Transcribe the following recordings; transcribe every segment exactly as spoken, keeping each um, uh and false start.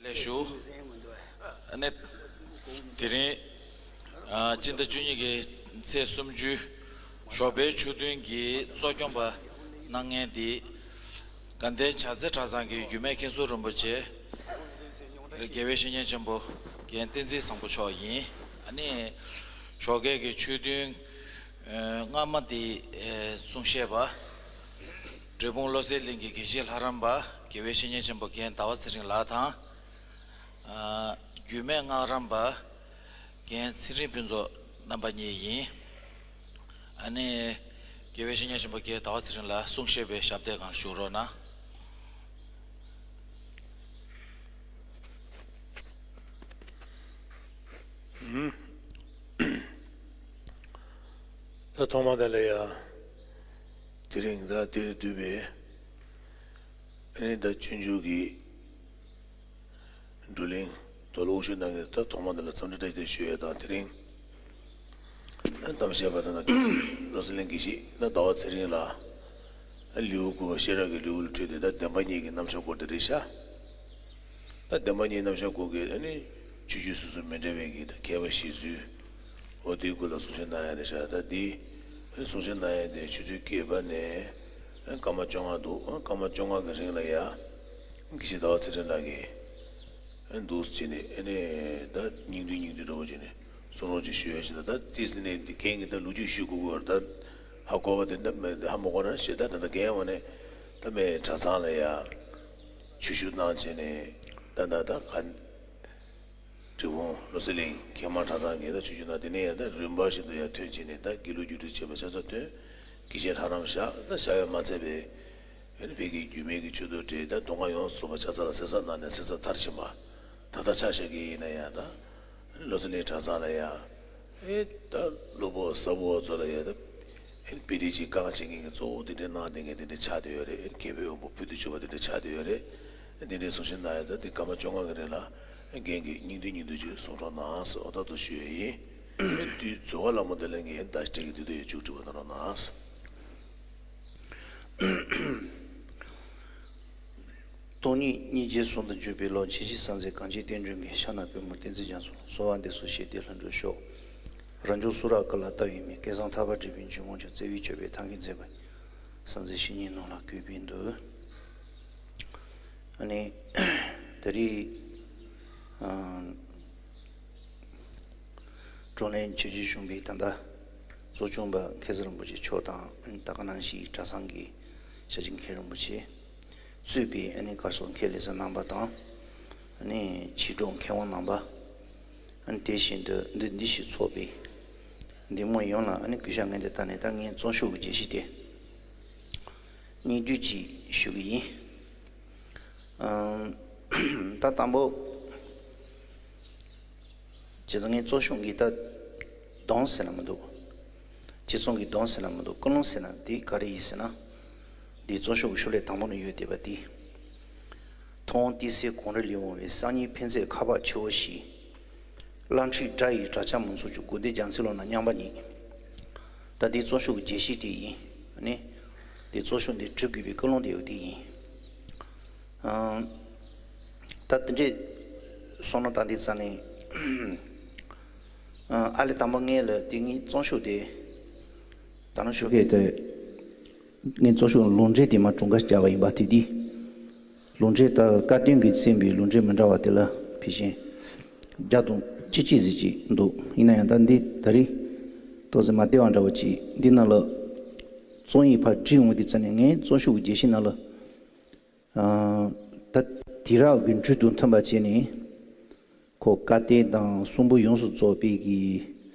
ལས་ཞུ། ཨ་ནི། དེ་རིང་། ཨ། སྤྱི་ཟླ་བཅུ་གཉིས་ཀྱི་ཚེས་སུམ་ཅུ། ཞོགས་པའི་ཆུ་ཐུན་གྱི་གཙོ་སྐྱོང་པ་གནང་མཁན་འདི། དགའ་ལྡན་བྱ་བཙལ་གྲྭ་ཚང་གི་རྒྱུད་སྨད་མཁན་ཟུར་རིན་པོ་ཆེ། དགེ་བའི་བཤེས་གཉེན་ཆེན་པོ་རྒན་བསྟན་འཛིན་བཟང་པོ་མཆོག་ཡིན། ཨ་ནི། ཞོགས་ཀས་ཀྱི་ཆོས་ཐུན། ཨ། སྔ་མ་འདི། ཨ། གསུང་བཤད་པ། འབྲས་སྤུངས་བློ་གསལ་གླིང་གི་དགེ་བཤེས་ལྷ་རམས་པ་དགེ་བའི་བཤེས་གཉེན་ཆེན་པོ་རྒན་ཟླ་བ་ཚེ་རིང་ལགས་དང་། ཨ། རྒྱུད་སྨད་སྔགས་རམས་པ་རྒན་ཚེ་རིང་ཕུན་ཚོགས་རྣམ་པ་གཉིས་ཡིན། ཨ་ནི། དགེ་བའི་བཤེས་གཉེན་ཆེན་པོ་རྒན་ཟླ་བ་ཚེ་རིང་ལགས་གསུང་བཤད་པའི་ཞབས་སྟེགས་སྒང་བཞུགས་རོགས་གནང་། ད་ཐོག་མ་དེ་ལ་ཡ། དེ་རིང་ད་འདིར་འདུས་པའི་ཨ་ནི་ད་སྤྱོད་འཇུག་གི་བགྲོ་གླེང་དོ་ལོག་ཞུ་གནང་གི། ད་ཐོག་མ་དེ་ལ་འཚམས་འདྲི་བཀྲ་ཤིས་བདེ་ལེགས་ཞུ་ཡས་དང་། དེ་རིང་གཏམ་བཤད་པ་དང་། བློ་གསལ་གླིང་དགེ་བཤེས་ད་ཟླ་བ་ཚེ་རིང་ལགས་ལེའུ་དགུ་པ་ཤེས་རབ་ཀྱི་ལེའུ་ལ་འཁྲིད་དེ། ད་བདེན་པ་གཉིས་ཀྱི་རྣམ་གཞག་སྐོར་དེ་རེད་ཤག་ད་བདེན་པ་གཉིས་རྣམ་གཞག་སྐོར་གྱི་ཨ་ནི་ཆོས་བརྒྱུད་སོ་སོ་མི་འདྲ་བའི་གི་ད་མཁས་པ་བཞེས་ཚུལ། འོ་དེའི་སྐོར་ལ་གསུང་བཤད་གནང་ཡ་རེད་ཤག་ད་འདི་གསུང་བཤད་གནང་ཡ་དེ་ཆུ་ཚོད་བརྒྱད་པ་ནས་སྐར་མ་བཅོ་ལྔ་འདུག་སྐར་མ་བཅོ་ལྔ་གི་རིང་ལ་ཡ། དགེ་བཤེས་ཟླ་བ་ཚེ་རིང་ལགས་ཀྱིས་འདུག་བྱས་ནས། ཨ་ནི་ད་སྙིང་བསྡུས་སྙིང་བསྡུས་འདྲ་བོ་བྱས་ནས་གསུང་རོགས་ཅིག་ཞུ་ཡ་ཞིག་དང་། ད་ཏིས་ནས་འདི་རྒན་གྱིས་ད་ལོ་རྒྱུས་ཞུ་དགོས་ཀྱི་ཡོད་རེད། ད་ཧ་གོ་བ་དེ་འདྲ་མེད། ཧ་མ་གོ་ན་ཞེ་ད་ད་ད་རྒན་འོ་ནས་ད་མེད་གྲྭ་ཚང་ལ་ཡ་ཆོས་ཞུ་གནང་བྱས་ནས། ད་ད་ད་ག་འབྲས་སྤུངས་བློ་གསལ་གླིང་མཁས་མང་གྲྭ་ཚང་གི་ད་ཆོས་ཞུ་གནང་། དེ་ནས་ཡང་ད་རིམ་པ་བཞིན་དུ་ཡར་ཐོན་བྱས་ནས། ད་དགེ་ལུགས་རྒྱུགས་སྤྲོད་བྱས་པ་ཆ་ཚང་ཐོན། དགེ་བཤེས་ལྷ་རམས་བཞག་ད་བཞག་ཡ་མ་ཚད་པའི་ཨ་ནི་བོད་ཀྱི་རྒྱུད་སྨད་ཀྱི་ཆོས་ཐོག་འབྲེལ། ད་མདོ་སྔགས་ཡོངས་སུ་རྫོགས་པ་ཆ་ཚང་ལ་གསན་བསམ་གནང་ནས་གསན་བསམ་མཐར་ཕྱིན་པ། ད་ལྟ་ཆ་བཞག་གི་ཡིན་ན་ཡང་ད་ཨ་ནི་བློ་གསལ་གླིང་གྲྭ་ཚང་ལ་ཡང་། ཨེ་ད་སློབ་དཔོན་ཟབ་དཔོན་ཚོ་ལ་ཡང་ད་ཨེ་དཔེ་དེ་ཅིག་བཀའ་བྱེད་མཁན་གྱི་གཙོ་བོ་དེ་འདྲའི་གནང་བསྡད་མཁན་དེ་འདྲ་ཆགས་བསྡད་ཡོད་རེད། མཁས་པའི་དབང་པོ་ཕུལ་དུ་ཕྱིན་པ་དེ་འདྲ་ཆགས་བསྡད་ཡོད་རེད། དེ་འདྲའི་གསུང་བཤད་གནང་ཡ་ད་དེ་སྐར་མ་བཅོ་ལྔ་གི་རིང་ལ་རྒན་གྱིས་སྙིང་བསྡུས་སྙིང་བསྡུས་ཅིག་གསུང་རོགས་གནང་ཟེར། འོ་ད་དུ་ཞུ་ཡ་ཡིན། དུས་རྫོགས་པ་ལ་མོ་དེ་ལས་ངས་ད་སྤྲད་ཀྱི་དུས་དུ་ཡོད་བཅུག་འགྲིག་པ་གནང་རོགས་གནང་། སྟོང་ཉིད་སྙིང་རྗེ་ཟུང་དུ་འཇུག་པའི་བློ། ཇི་ཞིག་གསལ་མཛད་གངས་ཅན་བསྟན་འགྲོའི་དགེ། ཕྱག་ན་པདྨོ་བསྟན་འཛིན་རྒྱ་མཚོ། གསོལ་བ་འདེབས་སོ་ཞེས་དེ་ལྷུན་གྲུབ་ཤོག་རང་བྱུང་སུ་ར་ཀ་ལ་ལྟ་བའི་མིག་སྐལ་བཟང་ཐར་པ་འབྲས་བུའི་འབྱུང་ཁུངས་མཆོག་བརྩེ་བས་སྤྱོད་པའི་ཐབས་མཁས་མཛད་པ། གསལ་མཛད་བཤེས་གཉེན་རྣམས་ལ་གུས་པས་འདུད། ཨ་ནི། ད་རེས། ཨ། བགྲོ་གླེང་ཆོས་བརྒྱུད་གཞུང་པའི་ད་ལྟ་གཙོ་སྐྱོང་པ་མཁན་ཟུར་རིན་པོ་ཆེ་མཆོག་དང་། ཨ་ནི་ད་ག་ནང་བཞིན་གྲྭ་ཚང་གི་ཞབས་ཕྱི་མཁན་རིན་པོ་ཆེ་གཙོས་པའི་ཨ་ནི་གར་སོགས་མཁས་ལེགས་གསན་གནང་པ་དང་། ཨ་ནི་ཆོས་གྲོགས་མཁས་དབང་རྣམ་པ། ཨ་ནི་དེ་བཞིན་དུ་འདི་འདི་ཞིག་ཚོགས་པའི་འདེམས་ངོ་ཡོངས་ལ་ཨ་ནི་གུས་ཞབས་སྔོན་དུ་བཏང་ནས། ད་ངས་བརྩམས་ཆོས་ཀྱི་རྒྱས་བཤད་དེ་སྙིང་བསྡུས་ཅིག་ཞུ་གི་ཡིན། ཨམ། ད་དང་པོ། བྱས་ཙང་ངས་བརྩམས་ཆོས་འདི་ད་གདོང་ཟེར་ན་མི་འདུག་དཔྱད་རྩོམ་གྱི་གདོང་ཟེར་ན་མི་འདུག་ཀུན་སློང་ཟེར་ན་འདི་ག་རེ་ཡིན་ཟེར་ན། འདིའི་བརྩམས་ཆོས་ཀྱི་ཤོག་ལྷེ་དང་པོ་ནས་ཡོད་བསྡད་པ་འདི། མཐོང་བ་ཏི་སེ་གངས་རི་ལས་འོངས་པའི། སང་ཉིན་ཕན་ཚུན་ཁ་བ་ཆེ་བོ་ཞིག་བླ་ཁྲིད་དགྲ་ཡི་དགྲ་ཆ་མང་ཚོགས་ཀྱི། དགོས་འདོད་རྒྱ་མཚོའི་ཀློང་ན་མཉམ་པ་ཉིད། ད་འདིའི་བརྩམས་ཆོས་ཀྱི་རྒྱས་བཤད་དེ་ཡིན། ཨ་ནི། འདིའི་བརྩམས་ཆོས་འདི་བྲི་དགོས་པའི་ཀུན་སློང་དེ་ཡོད་དེ་ཡིན། ཨང་། ད་དེ་འདྲས་སོང་ན་ད་འདི་རྩ་ནས། ཨ་ལེ་དང་པོ་ངས་ལ་དེ་ངའི་བརྩམས་ཆོས་དེ། ད་ནང་ཞོགས་ཀས་དེ། ངའི་བརྩམས་ཆོས་ལུང་འདྲེན་དེ་མ་གྲུང་ག་བྱ་བ་ཡིན་པ་དེ་དེ། ལུང་འདྲེན་ད་བཀའ་བསྟན་གྱིས་མཚན་པའི་ལུང་འདྲེན་མི་འདྲ་བ་དེ་ལ་ཕལ་ཆེར་བརྒྱ་དང་བཅུ་གཅིག་ཟིག་ཅིག་འདུག་ཡིན་ན་ཡང་ད་འདི་ད་རེས་ཏོག་ཙམ་མ་བདེ་བ་འདྲ་བ་ཅིག་འདི་ནང་ལ་རྩོམ་ཡིག་ཕར་བྲིས་འོང་དུས་ཙམ་ནས། ངའི་བརྩམས་ཆོས་ཀྱི་རྒྱས་བཤད་ནང་ལ། ཨ། ད་དུས་རབས་ཀྱི་འགྲོས་དང་མཐུན་པ་བྱས་ནས། ཁོ་བཀའ་བསྟན་དང་གསུང་འབུམ་ཡོངས་སུ་རྫོགས་པའི་གི།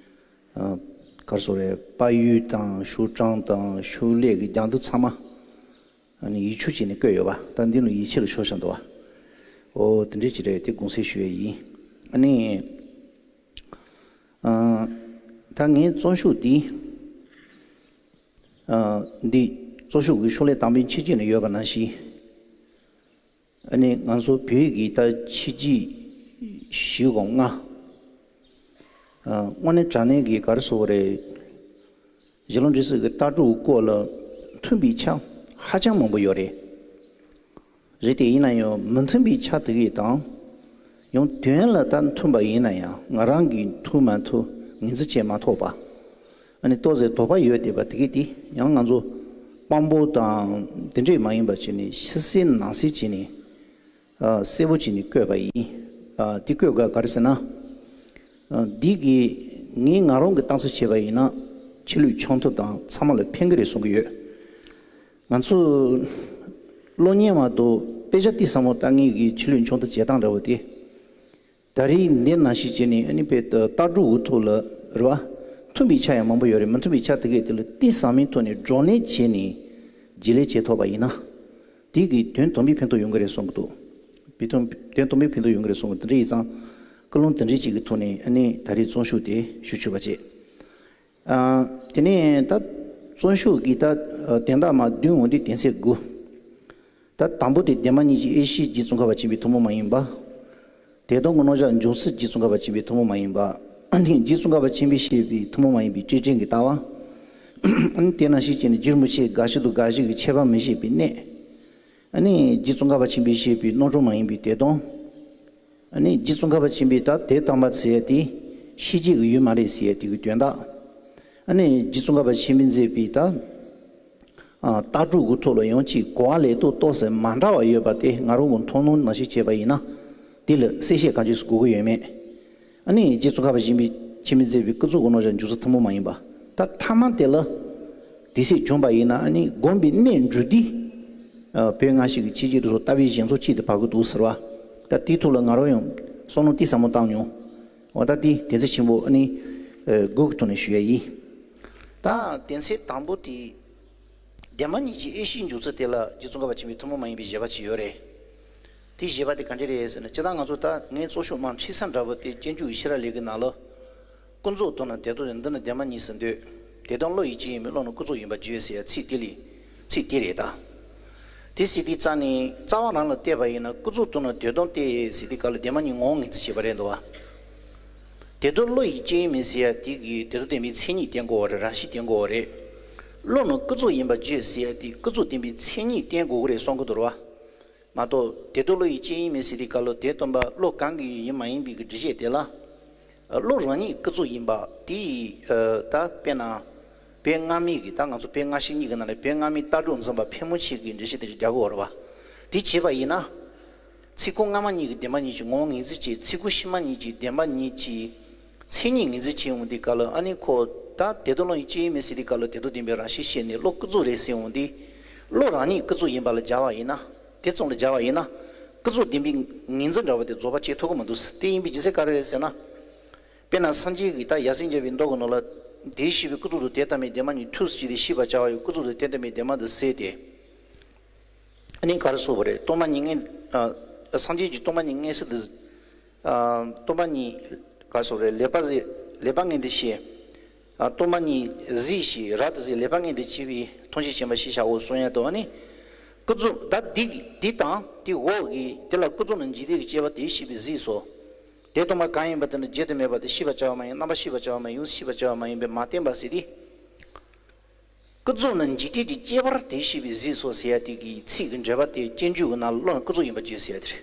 ཨ། ག་རེ་ཟེར་རེད། དཔལ་ཡུལ་དང་ཤོག་གྲངས་དང་ཤོག་ལྷེ་གི་རྒྱང་མཐོང་ཚང་མ། ཨ་ནི་ཡིག་ཆུང་བྱས་ནས་བཀོད་ཡོད་པ། ད་འདི་ལ་ཡིད་ཆེས་ལ་ཤོར་བཞག་འདུག་པ། ཨོ་དེ་འདྲ་ཅིག་རེད། དེ་དགོངས་སེལ་ཞུ་ཡས་ཡིན། ཨ་ནི། ཨ། ད་ངའི་བརྩམས་ཆོས་འདི། ཨ། འདི་བརྩམས་ཆོས་ཀྱི་ཤོག་ལྷེ་དང་པོའི་ཕྱི་རྒྱལ་ལ་ཡོད་པ་ནང་བཞིན། ཨ་ནི་ང་ཚོ་བོད་ཀྱི་ད་ཕྱི་རྒྱལ་བཞི་དང་ལྔ། ཨ། དངོས་གནས་དྲང་གནས་ཀྱི་ག་རེ་ཟེར་དགོས་རེད། གཞིས་ལུས་འབྲེལ་མཛད་ཀྱི་ལྟ་གྲུབ་སྐོར་ལ་མཐུན་པའི་ཆ་ཧ་ཅང་མང་པོ་ཡོད་རེད། རེད་དེ་ཡིན་ན་ཡང་མི་མཐུན་པའི་ཆ་དེ་གས་དང་། ཡང་དོན་ལ་ད་མཐུན་པ་ཡིན་ན་ཡང་ང་རང་གིས་མཐུན་མ་མཐུན་ངེས་འཛིན་བྱེད་མ་ཐུབ་པ། ཨ་ནི་ཏོག་ཙམ་དོགས་པ་ཡོད་བསྡད་པ་དེ་གི་དེ་ཡང་ང་ཚོ་དཔང་པོ་དང་དེ་འདྲས་མ་ཡིན་པ་བྱས་ནས་ཕྱི་གསལ་ནང་གསལ་བྱས་ནས་ཨ་གསལ་པོ་བྱས་ནས་བཀོད་པ་ཡིན། ཨ་དེ་བཀོད་དགོས་ག་རེ་ཟེར་ན། ཨ་འདི་གིས་ངས་ང་རང་གི་གཏམ་བཤད་བྱས་པ་ཡིན་ན་ཕྱི་ལུས་ཆང་འཐུང་དང་ཚང་མ་ལ་ཕན་གི་རེད་གསུང་གི་ཡོད། ང་ཚོ་གློག་བརྙན་མ་གཏོགས་དཔེ་ཆ་ཏིག་ཙམ་མོ་ལྟ་མཁན་གྱི་ཕྱི་ལུས་ཆང་འཐུང་བྱེད་སྟངས་འདྲ་བོ་དེ། ད་རེས་འདི་ནང་བཞིན་བྱས་ནས་ཨ་ནི་དཔེ་ལྟ་གྲུབ་འུ་ཐུག་ལ་རེད་བ། མཐུན་པའི་ཆ་ཡང་མང་པོ་ཡོད་རེད། མི་མཐུན་པའི་ཆ་དེ་གས་དེ་ལ་ཏིག་ཙམ་མིན་ཐོག་ནས་བགྲོ་གླེང་བྱས་ནས་བརྗེ་ལེན་བྱེད་ཐུབ་པ་ཡིན་ན། དེ་གིས་དོན་དམ་པའི་ཕན་ཐོགས་ཡོང་གི་རེད་གསུང་གི་འདུག་དོན་དམ་པའི་ཕན་ཐོགས་ཡོང་གི་རེད་གསུང་གི་འདུག་དེ་འདྲ་ཡིན་ཙང་། ཀུན་སློང་དེ་འདྲའི་ཅིག་གི་ཐོག་ནས་ཨ་ནི་ད་རེས་བརྩོན་ཤུགས་དེ་ཞུ་ཆོག་པ་བྱེད། ཨ། དེ་ནས་ད་བརྩོན་ཤུགས་ཀྱི་ད་ཨ་དན་རྟགས་མ་བདུན་འོང་དུས་དོན་ཚན་དགུ། ད་དང་པོ་དེ་བདེན་པ་གཉིས་ཀྱི་དབྱེ་གཞི་རྗེ་ཙོང་ཁ་པ་ཆེན་པོའི་ཐུན་མོང་མ་ཡིན་པ། དེ་དོན་གྱི་རྣམ་གཞག་འབྱུང་ཚུལ་རྗེ་ཙོང་ཁ་པ་ཆེན་པོའི་ཐུན་མོང་མ་ཡིན་པ། ཨ་ནི་རྗེ་ཙོང་ཁ་པ་ཆེན་པོས་བཤད་པའི་ཐུན་མོང་མ་ཡིན་པའི་སྤྲོས་བྲལ་གྱི་ལྟ་བ། ཨ་ནི་དེ་ནང་བཞིན་བྱས་ནས་རྗེ་རིན་པོ་ཆེས་དགག་གཞི་དང་དགག་གཞི་གི་ཁྱད་པར་མི་ཤེས་པའི་གནད། ཨ་ནི་རྗེ་ཙོང་ཁ་པ་ཆེན་པོས་བཤད་པའི་རྣམ་གྲངས་མ་ཡིན་པའི་དེ་དོན། ཨ་ནི་རྗེ་ཙོང་ཁ་པ་ཆེན་པོས་ད་དོན་དམ་པ་ཟེར་ཡ་དེ་ཤེས་བྱེད་ཀྱི་ཡུལ་མ་རེད་ཟེར་ཡ་དེ་གི་དོན་དག་ཨ་ནི་རྗེ་ཙོང་ཁ་པ་ཆེན་པོས་མཛད་པའི་ད་ཨ་ལྟ་གྲུབ་ཀྱི་ཐོག་ལ་ཡང་ཅིག་གོ་བ་ལེན་སྟངས་ཏོག་ཙམ་མ་འདྲ་བ་ཡོད་པ་དེ་ང་རང་གི་མཐོང་སྣང་ནང་བཞིན་བྱས་པ་ཡིན་ན། དེ་ལ་གསལ་བཤད་གང་ཅིག་དགོས་ཀྱི་ཡོད་མེད། ཨ་ནི་རྗེ་ཙོང་ཁ་པ་ཆེན་པོས་ཆེན་པོས་མཛད་པའི་ཀུན་རྫོབ་ཀྱི་རྣམ་གཞག་འཇོག་ཚུལ་ཐུན་མོང་མ་ཡིན་པ། ད་ཐ་མ་དེ་ལ་དེ་སྲིད་བྱུང་བ་ཡིན་ན་ཨ་ནི་སྒོམ་པའི་གནད་འགྲུབ་དུས། ཨ་བོད་སྔ་ཕྱི་གི་ཕྱི་རྒྱལ་དུ་སོགས་ལྟ་བའི་བཞེད་ཚུལ་གཅིག་ཏུ་བབས་ཀྱི་འདུག་ཟེར་བ། ད་དེའི་ཐོག་ལ་ང་རང་ཡང་བསམ་བློ་ཏིག་ཙམ་མོ་བཏང་མྱོང་། འོ་ད་དེ་དོན་ཚན་ཆེན་པོ་ཨ་ནི་ཨ་དགུ་གི་ཐོག་ནས་ཞུ་ཡ་ཡིན། ད་དོན་ཚན་དང་པོ་དེ། བདེན་པ་གཉིས་ཀྱི་དབྱེ་གཞིའི་འཇོག་ཚུལ་དེ་ལ་རྗེ་ཙོང་ཁ་པ་ཆེན་པོའི་ཐུན་མོང་མ་ཡིན་པའི་བཞེད་པ་ཅིག་ཡོད་རེད། དེའི་བཞེད་པ་དེ་ག་འདྲ་རེད་ཟེར་ན་སྤྱིར་བཏང་ང་ཚོ་ད་ངས་གཙོ་ཤོག་མང་ཁྲིད་ས་འདྲ་པོ་དེ་སྤྱོད་འཇུག་གི་ཤེས་རབ་ལས་ཀྱི་ནང་ལ། ཀུན་རྫོབ་དོན་ནི་དོན་དམ་ཡིན། འདི་ནི་བདེན་པ་གཉིས་སུ་འདོད། དེ་དོན་བློ་ཡིས་ཅི་ཡིན་མིན། བློ་ནི་ཀུན་རྫོབ་ཡིན་པར་བརྗོད་ཟེར་ཡ་ཚིག་དེ་ལས། ཚིག་དེ་རེད་ད། དེ་ཟེར་དུས་རྩ་ནས་རྩ་བ་རང་ལ་བལྟས་པ་ཡིན་ན་ཀུན་རྫོབ་དོན་ནི་དོན་དམ་སྟེ་ཟེར་དུས་སྐབས་ལ་བདེན་པ་གཉིས་ངོ་བོ་ངོས་འཛིན་བྱས་པ་རེད་འདུག་བ། དེ་དོན་བློ་ཡིས་ཅི་ཡིན་མིན་ཟེར་ཡ་དེ་གིས་དེ་དོན་བདེན་པའི་མཚན་ཉིད་བསྟན་དགོས་བ་རེད། རང་བཞིན་བསྟན་དགོས་བ་རེད། བློ་ནི་ཀུན་རྫོབ་ཡིན་པར་བརྗོད་ཟེར་ཡ་དེ་ཀུན་རྫོབ་བདེན་པའི་མཚན་ཉིད་བསྟན་དགོས་ཀྱི་རེད་གསུང་གི་འདུག་བ། མ་གཏོགས་དེ་དོན་བློ་ཡིས་ཅི་ཡིན་མིན་ཟེར་དུས་སྐབས་ལ་དེ་སྟོན་པ་བློ་གང་གི་ཡིན་མ་ཡིན་པའི་གི་འགྲེལ་བཤད་དེ་ལ། བློ་རང་ཉིད་ཀུན་རྫོབ་ཡིན་པ་དེ་ཡིས་ད་དཔེར་ན། བོད་སྔ་མའི་གི་ད་ང་ཚོ་བོད་སྔ་ཕྱི་གཉིས་ཀྱི་ནང་ནས་བོད་སྔ་མའི་ལྟ་གྲུབ་འཛིན་པ་ཕལ་མོ་ཆེ་གིས་འགྲེལ་བཤད་དེ་རྒྱག་གི་ཡོད་རེད་བ། དེ་བྱས་པ་ཡིན་ན། ཚིག་ཁོ་སྔ་མ་གཉིས་ཀྱི་བདེན་པ་གཉིས་ཀྱི་ངོ་བོ་ངོས་འཛིན་བྱས། ཚིག་ཁོ་ཕྱི་མ་གཉིས་ཀྱི་བདེན་པ་གཉིས་ཀྱི་མཚན་ཉིད་ངོས་འཛིན་བྱས་འོང་དུས་སྐབས་ལ་ཨ་ནི་ཁོ་ད་དེ་དོན་བློ་ཡིས་ཅི་ཡིན་མིན་ཟེར་དུས་སྐབས་ལ་དེ་དོན་བདེན་པའི་རང་བཞིན་ཤེས་ནས་བློ་ཀུན་རྫོབ་རེད་ཟེར་འོང་དུས། བློ་རང་ཉིད་ཀུན་རྫོབ་ཡིན་པ་ལ་སྦྱར་བ་ཡིན་ན། དེ་ཙམ་ལ་སྦྱར་བ་ཡིན་ན། ཀུན་རྫོབ་བདེན་པའི་ངོས་འཛིན་འདྲ་བོ་དེ་རྫོགས་པ་བྱེད་ཐུབ་ཀྱི་མི་འདུག་དེ་ཡིན་པའི་རྒྱུ་མཚན་ག་རེ་རེད་ཟེར་ན། དཔེར་ན་སངས་རྒྱས་ཀྱིས་ད་ཡབ་སྲས་མཇལ་བའི་མདོ་གི་ནང་ལ། དེས་ཤེས་པའི་ཀུན་རྫོབ་ཏུ་དོན་དམ་པའི་བདེན་པ་གཉིས་ཐུགས་སུ་ཆུད་དེ་ཤེས་པར་བྱ་བ་ཡི་ཀུན་རྫོབ་ཏུ་དོན་དམ་པའི་བདེན་པ་འདི་ཟད་དེ། ཨ་ནི་ག་རེ་གསུངས་པ་རེད། སྟོང་པ་ཉིད་མངོན། ཨ། སངས་རྒྱས་ཀྱིས་སྟོང་པ་ཉིད་མངོན་གསལ་དུ། ཨ། སྟོང་པ་ཉིད། ག་རེ་གསུངས་རེད། ལེགས་པར་ཟད། ལེགས་པར་མངོན་དུ་བྱས། ཨ། སྟོང་པ་ཉིད་ཟད་ཞེས་རབ་ཏུ་ཟད། ལེགས་པར་མངོན་དུ་བྱས་པས་ཐམས་ཅད་མཁྱེན་པ་ཞེས་བྱའོ་གསུང་ཡ་དང་ཨ་ནི། ཀུན་རྫོབ་ད་འདི་འདི་དང་དེ་འོག་གི་དེ་ལ་ཀུན་རྫོབ་ནི་འཇིག་རྟེན་གྱི་སྐྱེ་བ་དེས་ཤེས་པས་ཟད་སོ། དེ་སྟོང་པ་གང་ཡིན་པ་དེ་ནི་བརྗོད་དུ་མེད་པ་སྟེ་ཤེས་པར་བྱ་བ་མ་ཡིན། རྣམ་པར་ཤེས་པར་བྱ་བ་མ་ཡིན། ཡུམ་ཤེས་པར་བྱ་བ་མ་ཡིན་པས་མ་བསྟན་པ་ཟེར་ཏེ། ཀུན་རྫོབ་ནི་འཇིག་རྟེན་གྱི་སྐྱེ་བར་དེས་ཤེས་པས་ཟད་སོ་ཟེར་ཡ་དེ་གི་ཚིག་གི་འགྲེལ་པ་དེ་སྤྱོད་འཇུག་གི་ནང་ལ་བློ་ནི་ཀུན་རྫོབ་ཡིན་པར་བརྗོད་ཟེར་ཡ་དེ་རེད།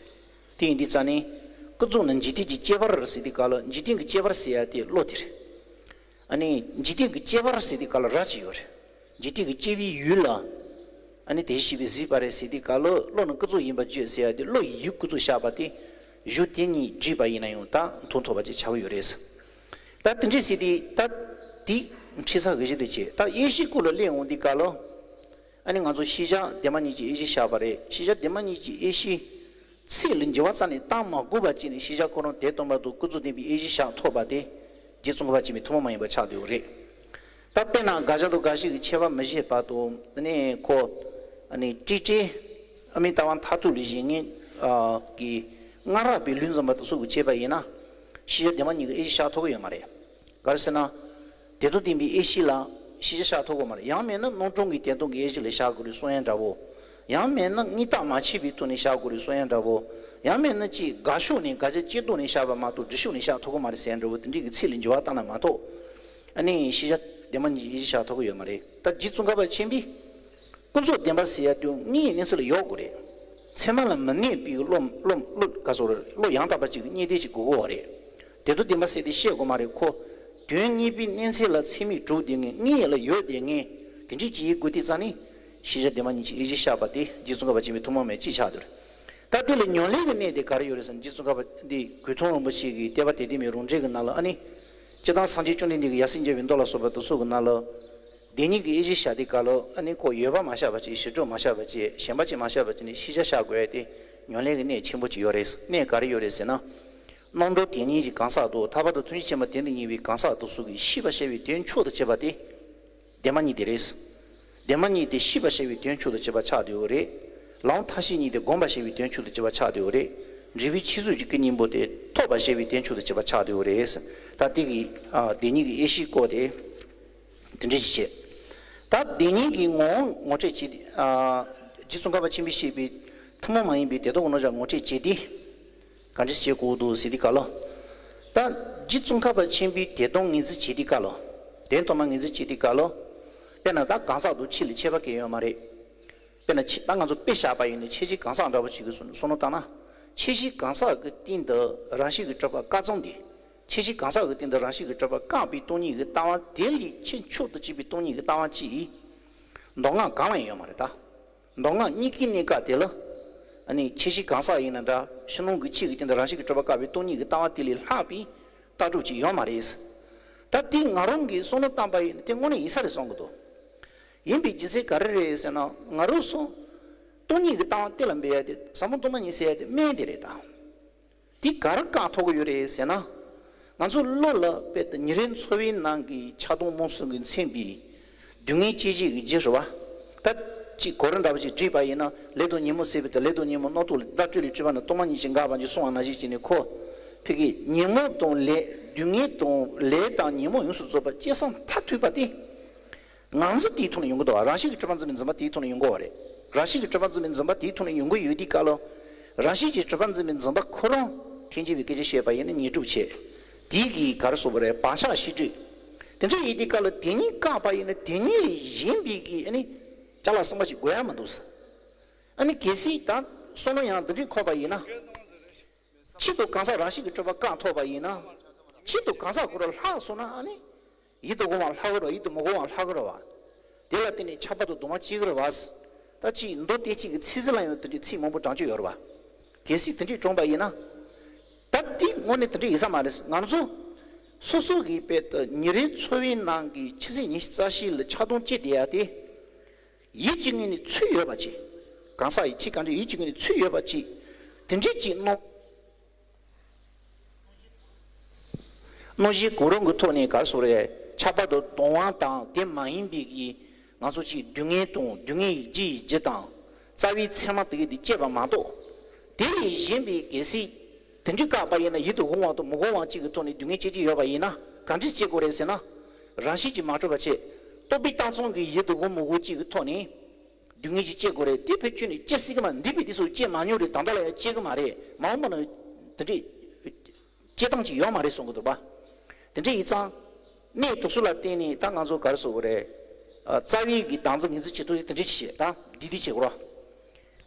དེ་ཡིན་དུས་རྩ་ནས། ཀུན་རྫོབ་ནི་འཇིག་རྟེན་གྱི་སྐྱེ་བར་ཟེར་དུས་སྐབས་ལ་འཇིག་རྟེན་གྱི་སྐྱེ་བར་ཟེར་ཡ་དེ་བློ་དེ་རེད། ཨ་ནི་འཇིག་རྟེན་གྱི་སྐྱེ་བར་ཟེར་དུས་སྐབས་ལ་ར་ཅིག་ཡོད་རེད། འཇིག་རྟེན་གྱི་སྐྱེ་བའི་ཡུལ་ལ། ཨ་ནི་དེས་ཤེས་པས་ཟད་པ་རེད་ཟེར་དུས་སྐབས་ལ་བློ་ནི་ཀུན་རྫོབ་ཡིན་པར་བརྗོད་ཟེར་ཡ་དེ་བློ་ཡི་ཡུལ་ཀུན་རྫོབ་བཞག་པ་དེ། གཞུང་དེ་གཉིས་བསྒྲིལ་བ་ཡིན་ན་ཡང་ད་མཐོང་ཐུབ་པ་ཅིག་ཆགས་ཀྱི་ཡོད་རེད། ད་དེ་འདྲས་ཟེར་དུས་ད་དེ་ཁྲིད་ས་གི་གཞི་དེ་བྱས། ད་དབྱེ་གཞི་སྐོར་ལ་གླེང་འོང་དུས་སྐབས་ལ། ཨ་ནི་ང་ཚོ་ཤེས་བྱ་བདེན་པ་གཉིས་ཀྱི་དབྱེ་གཞི་བཞག་པ་རེད། ཤེས་བྱ་བདེན་པ་གཉིས་ཀྱི་དབྱེ་གཞི། ཚིག་ལ་འགྱུར་བ་རྩ་ནས་བཏང་མ་དགོས་པ་བྱས་ནས་ཤེས་བྱ་ཁོ་རང་དེ་སྟོན་པ་དང་ཀུན་རྫོབ་བདེན་པའི་དབྱེ་གཞི་བཞག་ཐུབ་པ་དེ། རྗེ་ཙོང་ཁ་པ་ཆེན་པོའི་ཐུན་མོང་མ་ཡིན་པ་ཆགས་བསྡད་ཡོད་རེད། ད་དཔེར་ན་དགག་བྱ་དང་དགག་གཞི་གི་ཁྱད་པར་མི་ཤེས་པ་དང་ཨ་ནི་ཁོ། ཨ་ནི་སྤྲོས་བྲལ། ཨ་མའི་ལྟ་བ་མཐར་ཐུག་ལས་གཞན་ངེས། ཨ། གི། སྔ་རབས་པའི་ལུགས་འཛིན་པ་དང་སོགས་ཀྱིས་བྱས་པ་ཡིན་ན། ཤེས་བྱ་བདེན་པ་གཉིས་ཀྱི་དབྱེ་གཞི་བཞག་ཐུབ་ཀྱི་ཡོད་མ་རེད། ག་རེ་ཟེར་ན། དེ་དང་ལྡན་པའི་དབྱེ་གཞི་ལ་ཤེས་བྱ་བཞག་ཐུབ་ཀྱི་མ་རེད། ཡང་མིན་ན་རྣམ་གྲངས་ཀྱི་དོན་སྟོང་གི་དབྱེ་གཞི་ལ་བཞག་དགོས་རེད་གསུང་ཡ་འདྲ་བོ། ཡང་མིན་ན་དངོས་བཏགས་མ་ཕྱེ་བའི་ཐོག་ནས་བཞག་དགོས་རེད་གསུང་ཡ་འདྲ་བོ། ཡང་མིན་ན་ཅིག་དགག་ཕྱོགས་ནས་དགག་བྱ་སྤྱིར་བཏང་ནས་བཞག་པ་མ་གཏོགས་སྒྲུབ་ཕྱོགས་ནས་བཞག་ཐུབ་ཀྱི་མ་རེད་ཟེར་ཡ་འདྲ་བོ་དེ་འདྲའི་གི་ཚིག་ལ་འགྱུར་བ་བཏང་ན་མ་གཏོགས། ཨ་ནི་ཤེས་བྱ་བདེན་པ་གཉིས་ཀྱི་དབྱེ་གཞི་བཞག་ཐུབ་ཀྱི་ཡོད་མ་རེད། ད་རྗེ་ཙོང་ཁ་པ་ཆེན་པོས། ཀུན་རྫོབ་བདེན་པ་ཟེར་ཡ་དེ་དངོས་ཡོད་གནས་ཚུལ་ལ་ཡོད་དགོས་རེད། ཚད་མ་ལ་མི་གནས་པའི་བློ་བློ་བློ་ག་སོ་རེད། བློ་ཡང་དག་པ་ཅིག་གི་རྙེད་དེ་ཅིག་དགོས་ཀྱི་ཡོད་རེད། དེ་དུས་དེ་མ་ཟད་དེ་བཤད་དགོས་མ་རེད། ཁོ་དོན་གཉིས་པའི་གནས་ཚད་ལ་ཚད་མས་གྲུབ་བསྡད་མཁན་དངོས་ཡོད་ལ་ཡོད་བསྡད་མཁན་དེ་འདྲའི་ཅིག་ཡིན་དགོས་དུས་ཙང་ནི་ཤེས་བྱ་དེ་མ་ཉིད་ཀྱི་དབྱེ་གཞི་བཞག་པ་དེ་རྗེ་ཙོང་ཁ་པ་ཆེན་པོའི་ཐུན་མོང་མ་ཡིན་ཅིག་ཆགས་འདུག་ད་དེ་ལ་ཉམས་ལེན་གྱི་གནད་དེ་ག་རེ་ཡོད་རེད་ཟེར་ན། རྗེ་ཙོང་ཁ་པ་འདི་གོས་ཐུང་རིན་པོ་ཆེ་གིས་བསྟོད་པ་དད་ལྡན་མའི་རང་འགྲེལ་གྱི་ནང་ལ་ཨ་ནི། སྤྱིར་བཏང་སངས་རྒྱས་བཅོམ་ལྡན་འདས་ཀྱིས་ཡབ་སྲས་མཇལ་བའི་མདོ་ལ་སོགས་པ་དེ་ཚོ་གི་ནང་ལ། བདེན་གཉིས་ཀྱི་དབྱེ་གཞི་བཞག་དུས་སྐབས་ལ་ཨ་ནི་ཁོ་ཡོད་པ་མ་བཞག་པ་བྱས། བྱེ་བྲག་མ་བཞག་པ་བྱས། གཞན་པ་ཅིག་མ་བཞག་པ་བྱས་ནས་ཤེས་བྱ་བཞག་དགོས་ཡ་དེ་ཉམས་ལེན་གྱི་གནད་ཆེན་པོ་ཅིག་ཡོད་རེད། གནད་ག་རེ་ཡོད་རེད་ཟེར་ན། རྣམ་གྲོལ་དེ་ཉིད་ཀྱི་གང་ཟག་དང་ཐར་པ་དང་ཐུགས་རྗེ་ཆེན་པོ་དེ་འདི་གཉིས་པའི་གང་ཟག་དེ་ཚོ་གིས་ཤེས་པར་བྱ་བའི་དོན་མཆོག་ཏུ་བྱེད་པ་དེ། བདེན་པ་གཉིས་དེ་རེད། བདེན་པ་གཉིས་དེ་ཤེས་པར་བྱ་བའི་དོན་མཆོག་ཏུ་བྱེད་པ་ཆགས་བསྡད་ཡོད་རེད། ལམ་ཐབས་ཤེས་གཉིས་དེ་བསྒོམ་པར་བྱ་བའི་དོན་མཆོག་ཏུ་བྱེད་པ་ཆགས་བསྡད་ཡོད་རེད། འབྲས་བུའི་ཆོས་མཆོག་གི་སྐུ་གཉིས་པོ་དེ་ཐོབ་པར་བྱ་བའི་དོན་མཆོག་ཏུ་བྱེད་པ་ཆགས་བསྡད་ཡོད་རེད། ད་དེ་གི་ཨ་བདེན་གཉིས་ཀྱི་དབྱེ་གཞིའི་སྐོར་དེ་དེ་འདྲ་ཞིག་བྱས། ད་བདེན་གཉིས་ཀྱི་ངོ་བོ་ངོ་སྤྲོད་བྱེད། ཨ་རྗེ་ཙོང་ཁ་པ་ཆེན་པོས་བཤད་པའི་ཐུན་མོང་མ་ཡིན་པའི་དེ་དག་གི་རྣམ་གཞག་ངོ་སྤྲོད་བྱེད་དུས། ག་འདྲ་བྱེད་དགོས་འདུག་ཟེར་དུས་སྐབས་ལ། ད་རྗེ་ཙོང་ཁ་པ་ཆེན་པོས་དེ་དོན་ངོས་འཛིན་བྱེད་དུས་སྐབས་ལ། དོན་ཐོག་མ་ངོས་འཛིན་བྱེད་དུས་སྐབས་ལ། དཔེར་ན་ད་གང་ཟག་དང་ཆོས་ལ་ཁྱད་པར་གང་ཡང་ཡོད་མ་རེད། དཔེར་ན་ཆོས་ད་ང་ཚོ་དཔེ་བཞག་པ་ཡིན་ན་ཁྱད་གཞི་གང་ཟག་འདྲ་པོ་ཅིག་གི་བསམ་བློ་བཏང་ན། ཁྱད་གཞི་གང་ཟག་གི་སྟེང་དུ་རང་བཞིན་གྱིས་གྲུབ་པ་བཀག་ཙམ་དེ། ཁྱད་གཞི་གང་ཟག་གི་སྟེང་དུ་རང་བཞིན་གྱིས་གྲུབ་པ་བཀག་པའི་སྟོང་ཉིད་ཀྱི་ལྟ་བ་དེ་ལས་ཆེས་མཆོག་ཏུ་གཅེས་པའི་སྟོང་ཉིད་ཀྱི་ལྟ་བ་ཅིག་མདོ་སྔགས་གང་ལ་ཡང་ཡོད་མ་རེད་ད། མདོ་སྔགས་གཉིས་ཀའི་གནས་སྐབས་དེ་ལ། ཨ་ནི་ཁྱད་གཞི་གང་ཟག་ཡིན་ན་འདྲ། ཕྱི་ནང་གི་ཆོས་ཀྱི་སྟེང་དུ་རང་བཞིན་གྱིས་གྲུབ་པ་བཀག་པའི་སྟོང་ཉིད་ཀྱི་ལྟ་བ་དེ་ལས་ལྷག་པའི་ལྟ་གྲུབ་ཅིག་ཡོད་མ་རེད། ད་དེ་ང་རང་གིས་བསམ་བློ་བཏང་པ་ཡིན་ན་དེ་དངོས་གནས་ཡིན་ས་རེད་བསམ་གྱི་འདུག་ཡིན་པའི་རྒྱུ་མཚན་ག་རེ་རེད་ཟེར་ན། ང་རང་ཚོ་སྟོང་ཉིད་ཀྱི་ལྟ་བ་གཏན་ལ་འབེབས་ཡ་དེ་ཟབ་མོ་སྟོང་པ་ཉིད་ཟེར་ཡ་དེ་སྨན་དེ་རེད་ད། དེ་ག་རེ་བཀག་ཐུབ་ཀྱི་ཡོད་རེད་ཟེར་ན། ང་ཚོ་བློ་ལ་དཔེ་དེ་ཉིན་རེའི་འཚོ་བའི་ནང་གི་ཆགས་སྡང་རྨོངས་གསུམ་གྱིས་མཚན་པའི་སྡུག་བསྔལ་སྐྱེད་བྱེད་ཀྱི་རྒྱུ་རེད་བ། ད་ཅིག་གོ་རིམ་འདྲ་པོ་ཅིག་བསྒྲིགས་པ་ཡིན་ན། ལས་དང་ཉོན་མོངས་ཟད་པའི་དང་། ལས་དང་ཉོན་མོངས་རྣམ་རྟོག་ལས་བདག་སྤྲོས་ལས་སྤྲོས་པ་ནི། སྟོང་པ་ཉིད་ཀྱིས་འགགས་པར་འགྱུར་གསུངས་པ་ནང་བཞིན་བྱས་ནས། ཁོ་ཕ་གིའི་ཉོན་མོངས་དང་ལས། སྡུག་བསྔལ་དང་ལས་དང་ཉོན་མོངས་ཡོངས་སུ་རྫོགས་པ་སྐྱེས་སོང་མཐར་ཐུག་པ་དེ། ང་ཚོ་དེའི་ཐོག་ནས་ཡོང་གི་འདུག་བ། རང་བཞིན་གྱིས་གྲུབ་པར་འཛིན་པའི་འཛིན་པ་དེའི་ཐོག་ནས་ཡོང་གི་ཡོད་རེད། རང་བཞིན་གྱིས་གྲུབ་པར་འཛིན་པའི་འཛིན་པ་དེའི་ཐོག་ནས་ཡོང་གི་ཡོད་དུས་སྐབས་ལ། རང་བཞིན་གྱིས་གྲུབ་པར་འཛིན་པའི་འཛིན་པ་ཁོ་རང་ཐེག་ཆེན་པའི་སྐད་ཆ་བཤད་པ་ཡིན་ན་ཉོན་སྒྲིབ་བྱེད། དེའི་གི་ག་རེ་ཟེར་དགོས་རེད། བག་ཆགས་ཤེས་སྒྲིབ། དེ་འདྲ་ཡིན་དུས་སྐབས་ལ་དེ་གཉིས་བཀག་པ་ཡིན་ན་དེ་གཉིས་ལས་གཞན་པའི་གི་ཨ་ནི་ཅ་ལག་གསུམ་པ་ཞིག་དགོས་ཡ་མི་འདུག་ཟེར། ཨ་ནི་གལ་སྲིད་ད་བསམ་བློ་ཡང་འདི་འདྲས་འཁོར་བ་ཡིན་ན། ཆེད་དུ་གང་ཟག་རང་བཞིན་གྱིས་གྲུབ་པ་བཀག་ཐུབ་པ་ཡིན་ན། ཆེད་དུ་གང་ཟག་ཁོ་རང་ལྷག་སོང་ན་ཨ་ནི། ཡིད་དུ་འོང་བ་ལྷག་གི་རེད་བ། ཡིད་དུ་མི་འོང་བ་ལྷག་གི་རེད་བ། དེ་ལ་བརྟེན་ནས་ཆགས་པ་དང་གདུང་བ་སྐྱེ་གི་རེད་བ། ད་ཅིག་མདོ་སྡེ་གཅིག་གི་ཚིག་གཟིགས་ལ་ཡང་དེ་འདྲའི་ཚིག་མང་པོ་བགྲང་རྒྱུ་ཡོད་རེད་བ། གལ་སྲིད་དེ་འདྲས་བགྲངས་པ་ཡིན་ན། ད་དེ་དངོས་གནས་དེ་འདྲས་ཡིན་ས་མ་རེད། ང་ཚོ་སོ་སོ་གི་དཔེ་དེ་ཉིན་རེའི་འཚོ་བའི་ནང་གི་ཆུ་ཚོད་ཉི་ཤུ་རྩ་བཞི་ལ་ཆགས་སྡང་སྐྱེ་བསྡད་ཡ་དེ། ཡིད་ཀྱི་ངོས་ནས་ཚུར་ཡོད་པ་ཅིག་གང་ཟག་ཡིད་ཆེས་གང་ཆེ་ཡིད་ཀྱི་ངོས་ནས་ཚུར་ཡོད་པ་ཅིག་དེ་འདྲས་ཅིག་རྣམ། རྣམ་བཞི་གང་རུང་གི་ཐོག་ནས་ག་རེ་ཟེར་དགོས་རེད། ཆགས་པ་དང་གདུང་བ་དང་དེ་མ་ཡིན་པའི་གི་ང་ཚོ་ཅིག་སྡུག་བསྔལ་དང་། སྡུག་བསྔལ་ཡི་རྒྱུ་ཡི་རྒྱུ་དང་། རྩ་བའི་མཚན་མ་དེ་གི་དེ་སྐྱེས་པ་མ་གཏོགས། དེ་ལས་གཞན་པའི་གལ་སྲིད་དེ་འདྲས་བཀག་པ་ཡིན་ན། ཡིད་དུ་འོང་བ་དང་མི་འོང་བ་གཅིག་གི་ཐོག་ནས་སྡུག་བསྔལ་སྐྱེ་གི་ཡོད་པ་ཡིན་ན། ག་འདྲས་སྐྱེ་དགོས་རེད་ཟེར་ན། རང་བཞིན་གྱིས་མ་གྲུབ་པ་བྱས། རྟོག་པས་བཏགས་ཙམ་གྱིས་ཡིད་དུ་འོང་མི་འོང་གཅིག་གི་ཐོག་ནས། སྡུག་བསྔལ་ཅིག་སྐྱེ་དགོས་རེད། དེ་ཕལ་ཆེར་ནི་སྐྱེ་སྲིད་ཀྱི་མ། འདས་པའི་དུས་སུ་སྐྱེ་མ་མྱོང་རེད། ད་ལྟ་ལ་ཡང་སྐྱེ་གི་མ་རེད། མ་འོངས་པ་ན་དེ་འདྲའི་སྐྱེ་སྟངས་ཅིག་ཡོད་མ་རེད་གསུང་གི་འདུག་པ། དེ་འདྲ་ཡིན་ཙང་། གནས་དེ་ཚོ་ལ་བརྟེན་ནས་ད་ང་ཚོ་ག་རེ་ཟེར་དགོས་རེད། ཨ། རྩ་བའི་གི་བདག་འཛིན་ངོས་འཛིན་བྱེད་ཐུབ་ཡ་དེ་འདྲ་ཅིག་བྱེད། ད་འདི་འདི་བྱེད་དགོས་ར།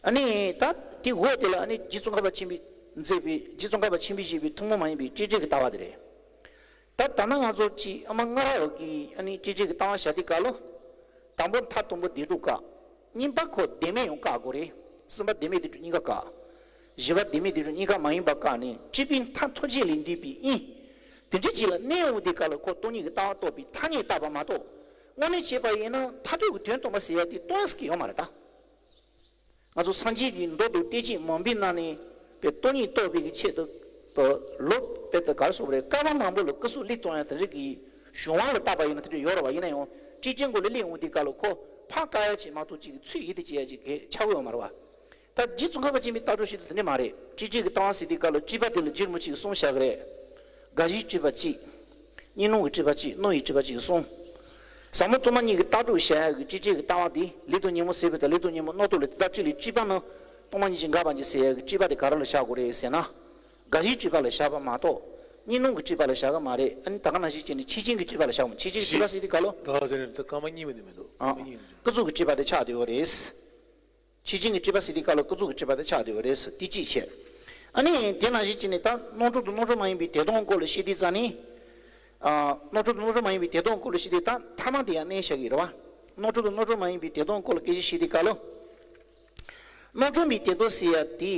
ཨ་ནི་ད་དེ་འོག་དེ་ལ་ཨ་ནི་རྗེ་ཙོང་ཁ་པ་ཆེན་པོས་མཛད་པའི། རྗེ་ཙོང་ཁ་པ་ཆེན་པོས་བཞེད་པའི་ཐུན་མོང་མ་ཡིན་པའི་སྤྲོས་བྲལ་གྱི་ལྟ་བ་དེ་རེད། ད་ད་ལྟ་ང་ཚོ་ཅིག་ཨ་མ་སྔ་རབས་ཀྱི་ཨ་ནི་སྤྲོས་བྲལ་གྱི་ལྟ་བ་བཞག་དུས་སྐབས་ལ། དང་པོ་མཐའ་དང་པོ་བདེ་སྡུག་བཀག་གཉིས་པ་ཁོ་བདེན་མེད་ཡང་བཀག་དགོས་རེད། གསུམ་པ་བདེན་མེད་བདེ་སྡུག་གཉིས་ཀ་བཀག་བཞི་པ་བདེན་མེད་བདེ་སྡུག་གཉིས་ཀ་མ་ཡིན་པ་བཀག་ནས་སྤྲོས་པའི་མཐར་ཐུག་རྗེས་ལས་འདས་པའི་དབྱིངས། དེ་འདྲ་ཅིག་ལ་གནས་འོང་དུས་སྐབས་ལ་ཁོ་སྟོང་ཉིད་ཀྱི་ལྟ་བ་རྟོགས་པའི་ཐ་སྙད་བཏགས་པ་མ་གཏོགས། དངོས་གནས་བྱས་པ་ཡིན་ན་མཐར་ཐུག་གི་དོན་རྟོགས་པ་ཟེར་ཡ་དེ་རྟོགས་ཡ་ཟེར་གྱི་ཡོད་མ་རེད་ད། ང་ཚོ་སངས་རྒྱས་ཀྱི་མདོ་དང་བསྟན་བཅོས་མང་པོའི་ནང་ནས་པའི་སྟོང་ཉིད་རྟོགས་པའི་གི་ཆེད་དུ་པ་ལོ་པའི་ད་ག་རེ་ཟེར་དགོས་རེད། བསྐལ་པ་མང་པོ་ལ་སྐུ་གཟུགས་བློས་གཏོང་ཡ་དེ་འདྲ་གི་གཞུང་དབང་ལ་བཏགས་པ་ཡིན་ན་དེ་འདྲ་ཡོད་རེད་བ། ཡིན་ན་ཡང་སྤྲོས་བྲལ་སྒོ་ལས་སླེབས་འོང་དུས་སྐབས་ལ་ཁོ་ཕར་བཀག་ཡ་ཅིག་མ་གཏོགས་ཅིག་ཚུར་ཡིད་དུ་བྱེད་ཡ་ཅིག་གལ་ཆགས་ཀྱི་ཡོད་མ་རེད་བ། ད་རྗེ་ཙོང་ཁ་པ་ཆེན་པོའི་ལྟ་གྲུབ་ཞིག་ཏུ་དེ་འདྲ་མ་རེད། སྤྲོས་བྲལ་གྱི་ལྟ་བ་ཟེར་དུས་སྐབས་ལ་སྤྲོས་པ་དེ་ལ་རྗེ་རིན་པོ་ཆེས་གསུམ་བཞག་གི་རེད། དགག་གཞིའི་སྤྲོས་པ་གཅིག་གཉིས་སྣང་གི་སྤྲོས་པ་གཅིག་སྣང་བའི་སྤྲོས་པ་གཅིག་གསུམ། ཟབ་མོ་སྟོང་པ་ཉིད་ཀྱི་ལྟ་གྲུབ་བྱ་ཡག་གི་སྤྲོས་བྲལ་གྱི་ལྟ་བ་དེ། ལས་དང་ཉོན་མོངས་ཟད་པའི་དང་། ལས་དང་ཉོན་མོངས་རྣམ་རྟོག་ལས་བདག་སྤྲོས་ལས་སྤྲོས་པ་ནི་སྟོང་པ་ཉིད་ཀྱིས་འགགས་པར་འགྱུར་ཟེར་ཡག་གི་སྤྲོས་པ་དེ་ག་རེ་ལ་བཞག་དགོས་རེད་ཟེར་ན། དགག་གཞིའི་སྤྲོས་པ་ལ་བཞག་པ་མ་གཏོགས་གཉིས་སྣང་གི་སྤྲོས་པ་ལ་བཞག་གི་མ་རེད། ཨ་ནི་ད་ག་ནང་བཞིན་བྱས་ནས་ཆོས་ཅན་གྱི་སྤྲོས་པ་ལ་བཞག་མ། ཆོས་ཅན་གྱི་སྤྲོས་པ་ཟེར་དུས་སྐབས་ལ། ད་ག་ཟེར་ནས་ད་སྐར་མ་གཉིས་མ་ནི་མི་འདུག་ཨ། སྐར་མ་གཉིས་མི་འདུག་ཀུན་རྫོབ་ཀྱི་སྤྲོས་པ་དེ་ཆགས་བསྡད་ཡོད་རེད། ཕྱི་རྐྱེན་གྱི་སྤྲོས་པ་ཟེར་དུས་སྐབས་ལ་ཀུན་རྫོབ་ཀྱི་སྤྲོས་པ་དེ་ཆགས་བསྡད་ཡོད་རེད། དེ་གཅིག་བྱས། ཨ་ནི་དེ་ནང་བཞིན་བྱས་ནས་ད་རྣམ་གྲངས་དང་རྣམ་གྲངས་མ་ཡིན་པའི་དོན་དམ་སྐོར་ལ་བཤད་དུས་ཙང་ནི། ཨ། རྣམ་གྲངས་དང་རྣམ་གྲངས་མ་ཡིན་པའི་དོན་དམ་སྐོར་ལ་བཤད་དུས་ད་ཐ་མ་དེ་ཡང་གནས་བཞག་གི་རེད་བ། རྣམ་གྲངས་དང་རྣམ་གྲངས་མ་ཡིན་པའི་དོན་དམ་སྐོར་ལ་སྐད་ཆ་བཤད་དུས་སྐབས་ལ། རྣམ་གྲངས་མིན་པའི་དོན་དམ་ཟེར་ཡ་དེ།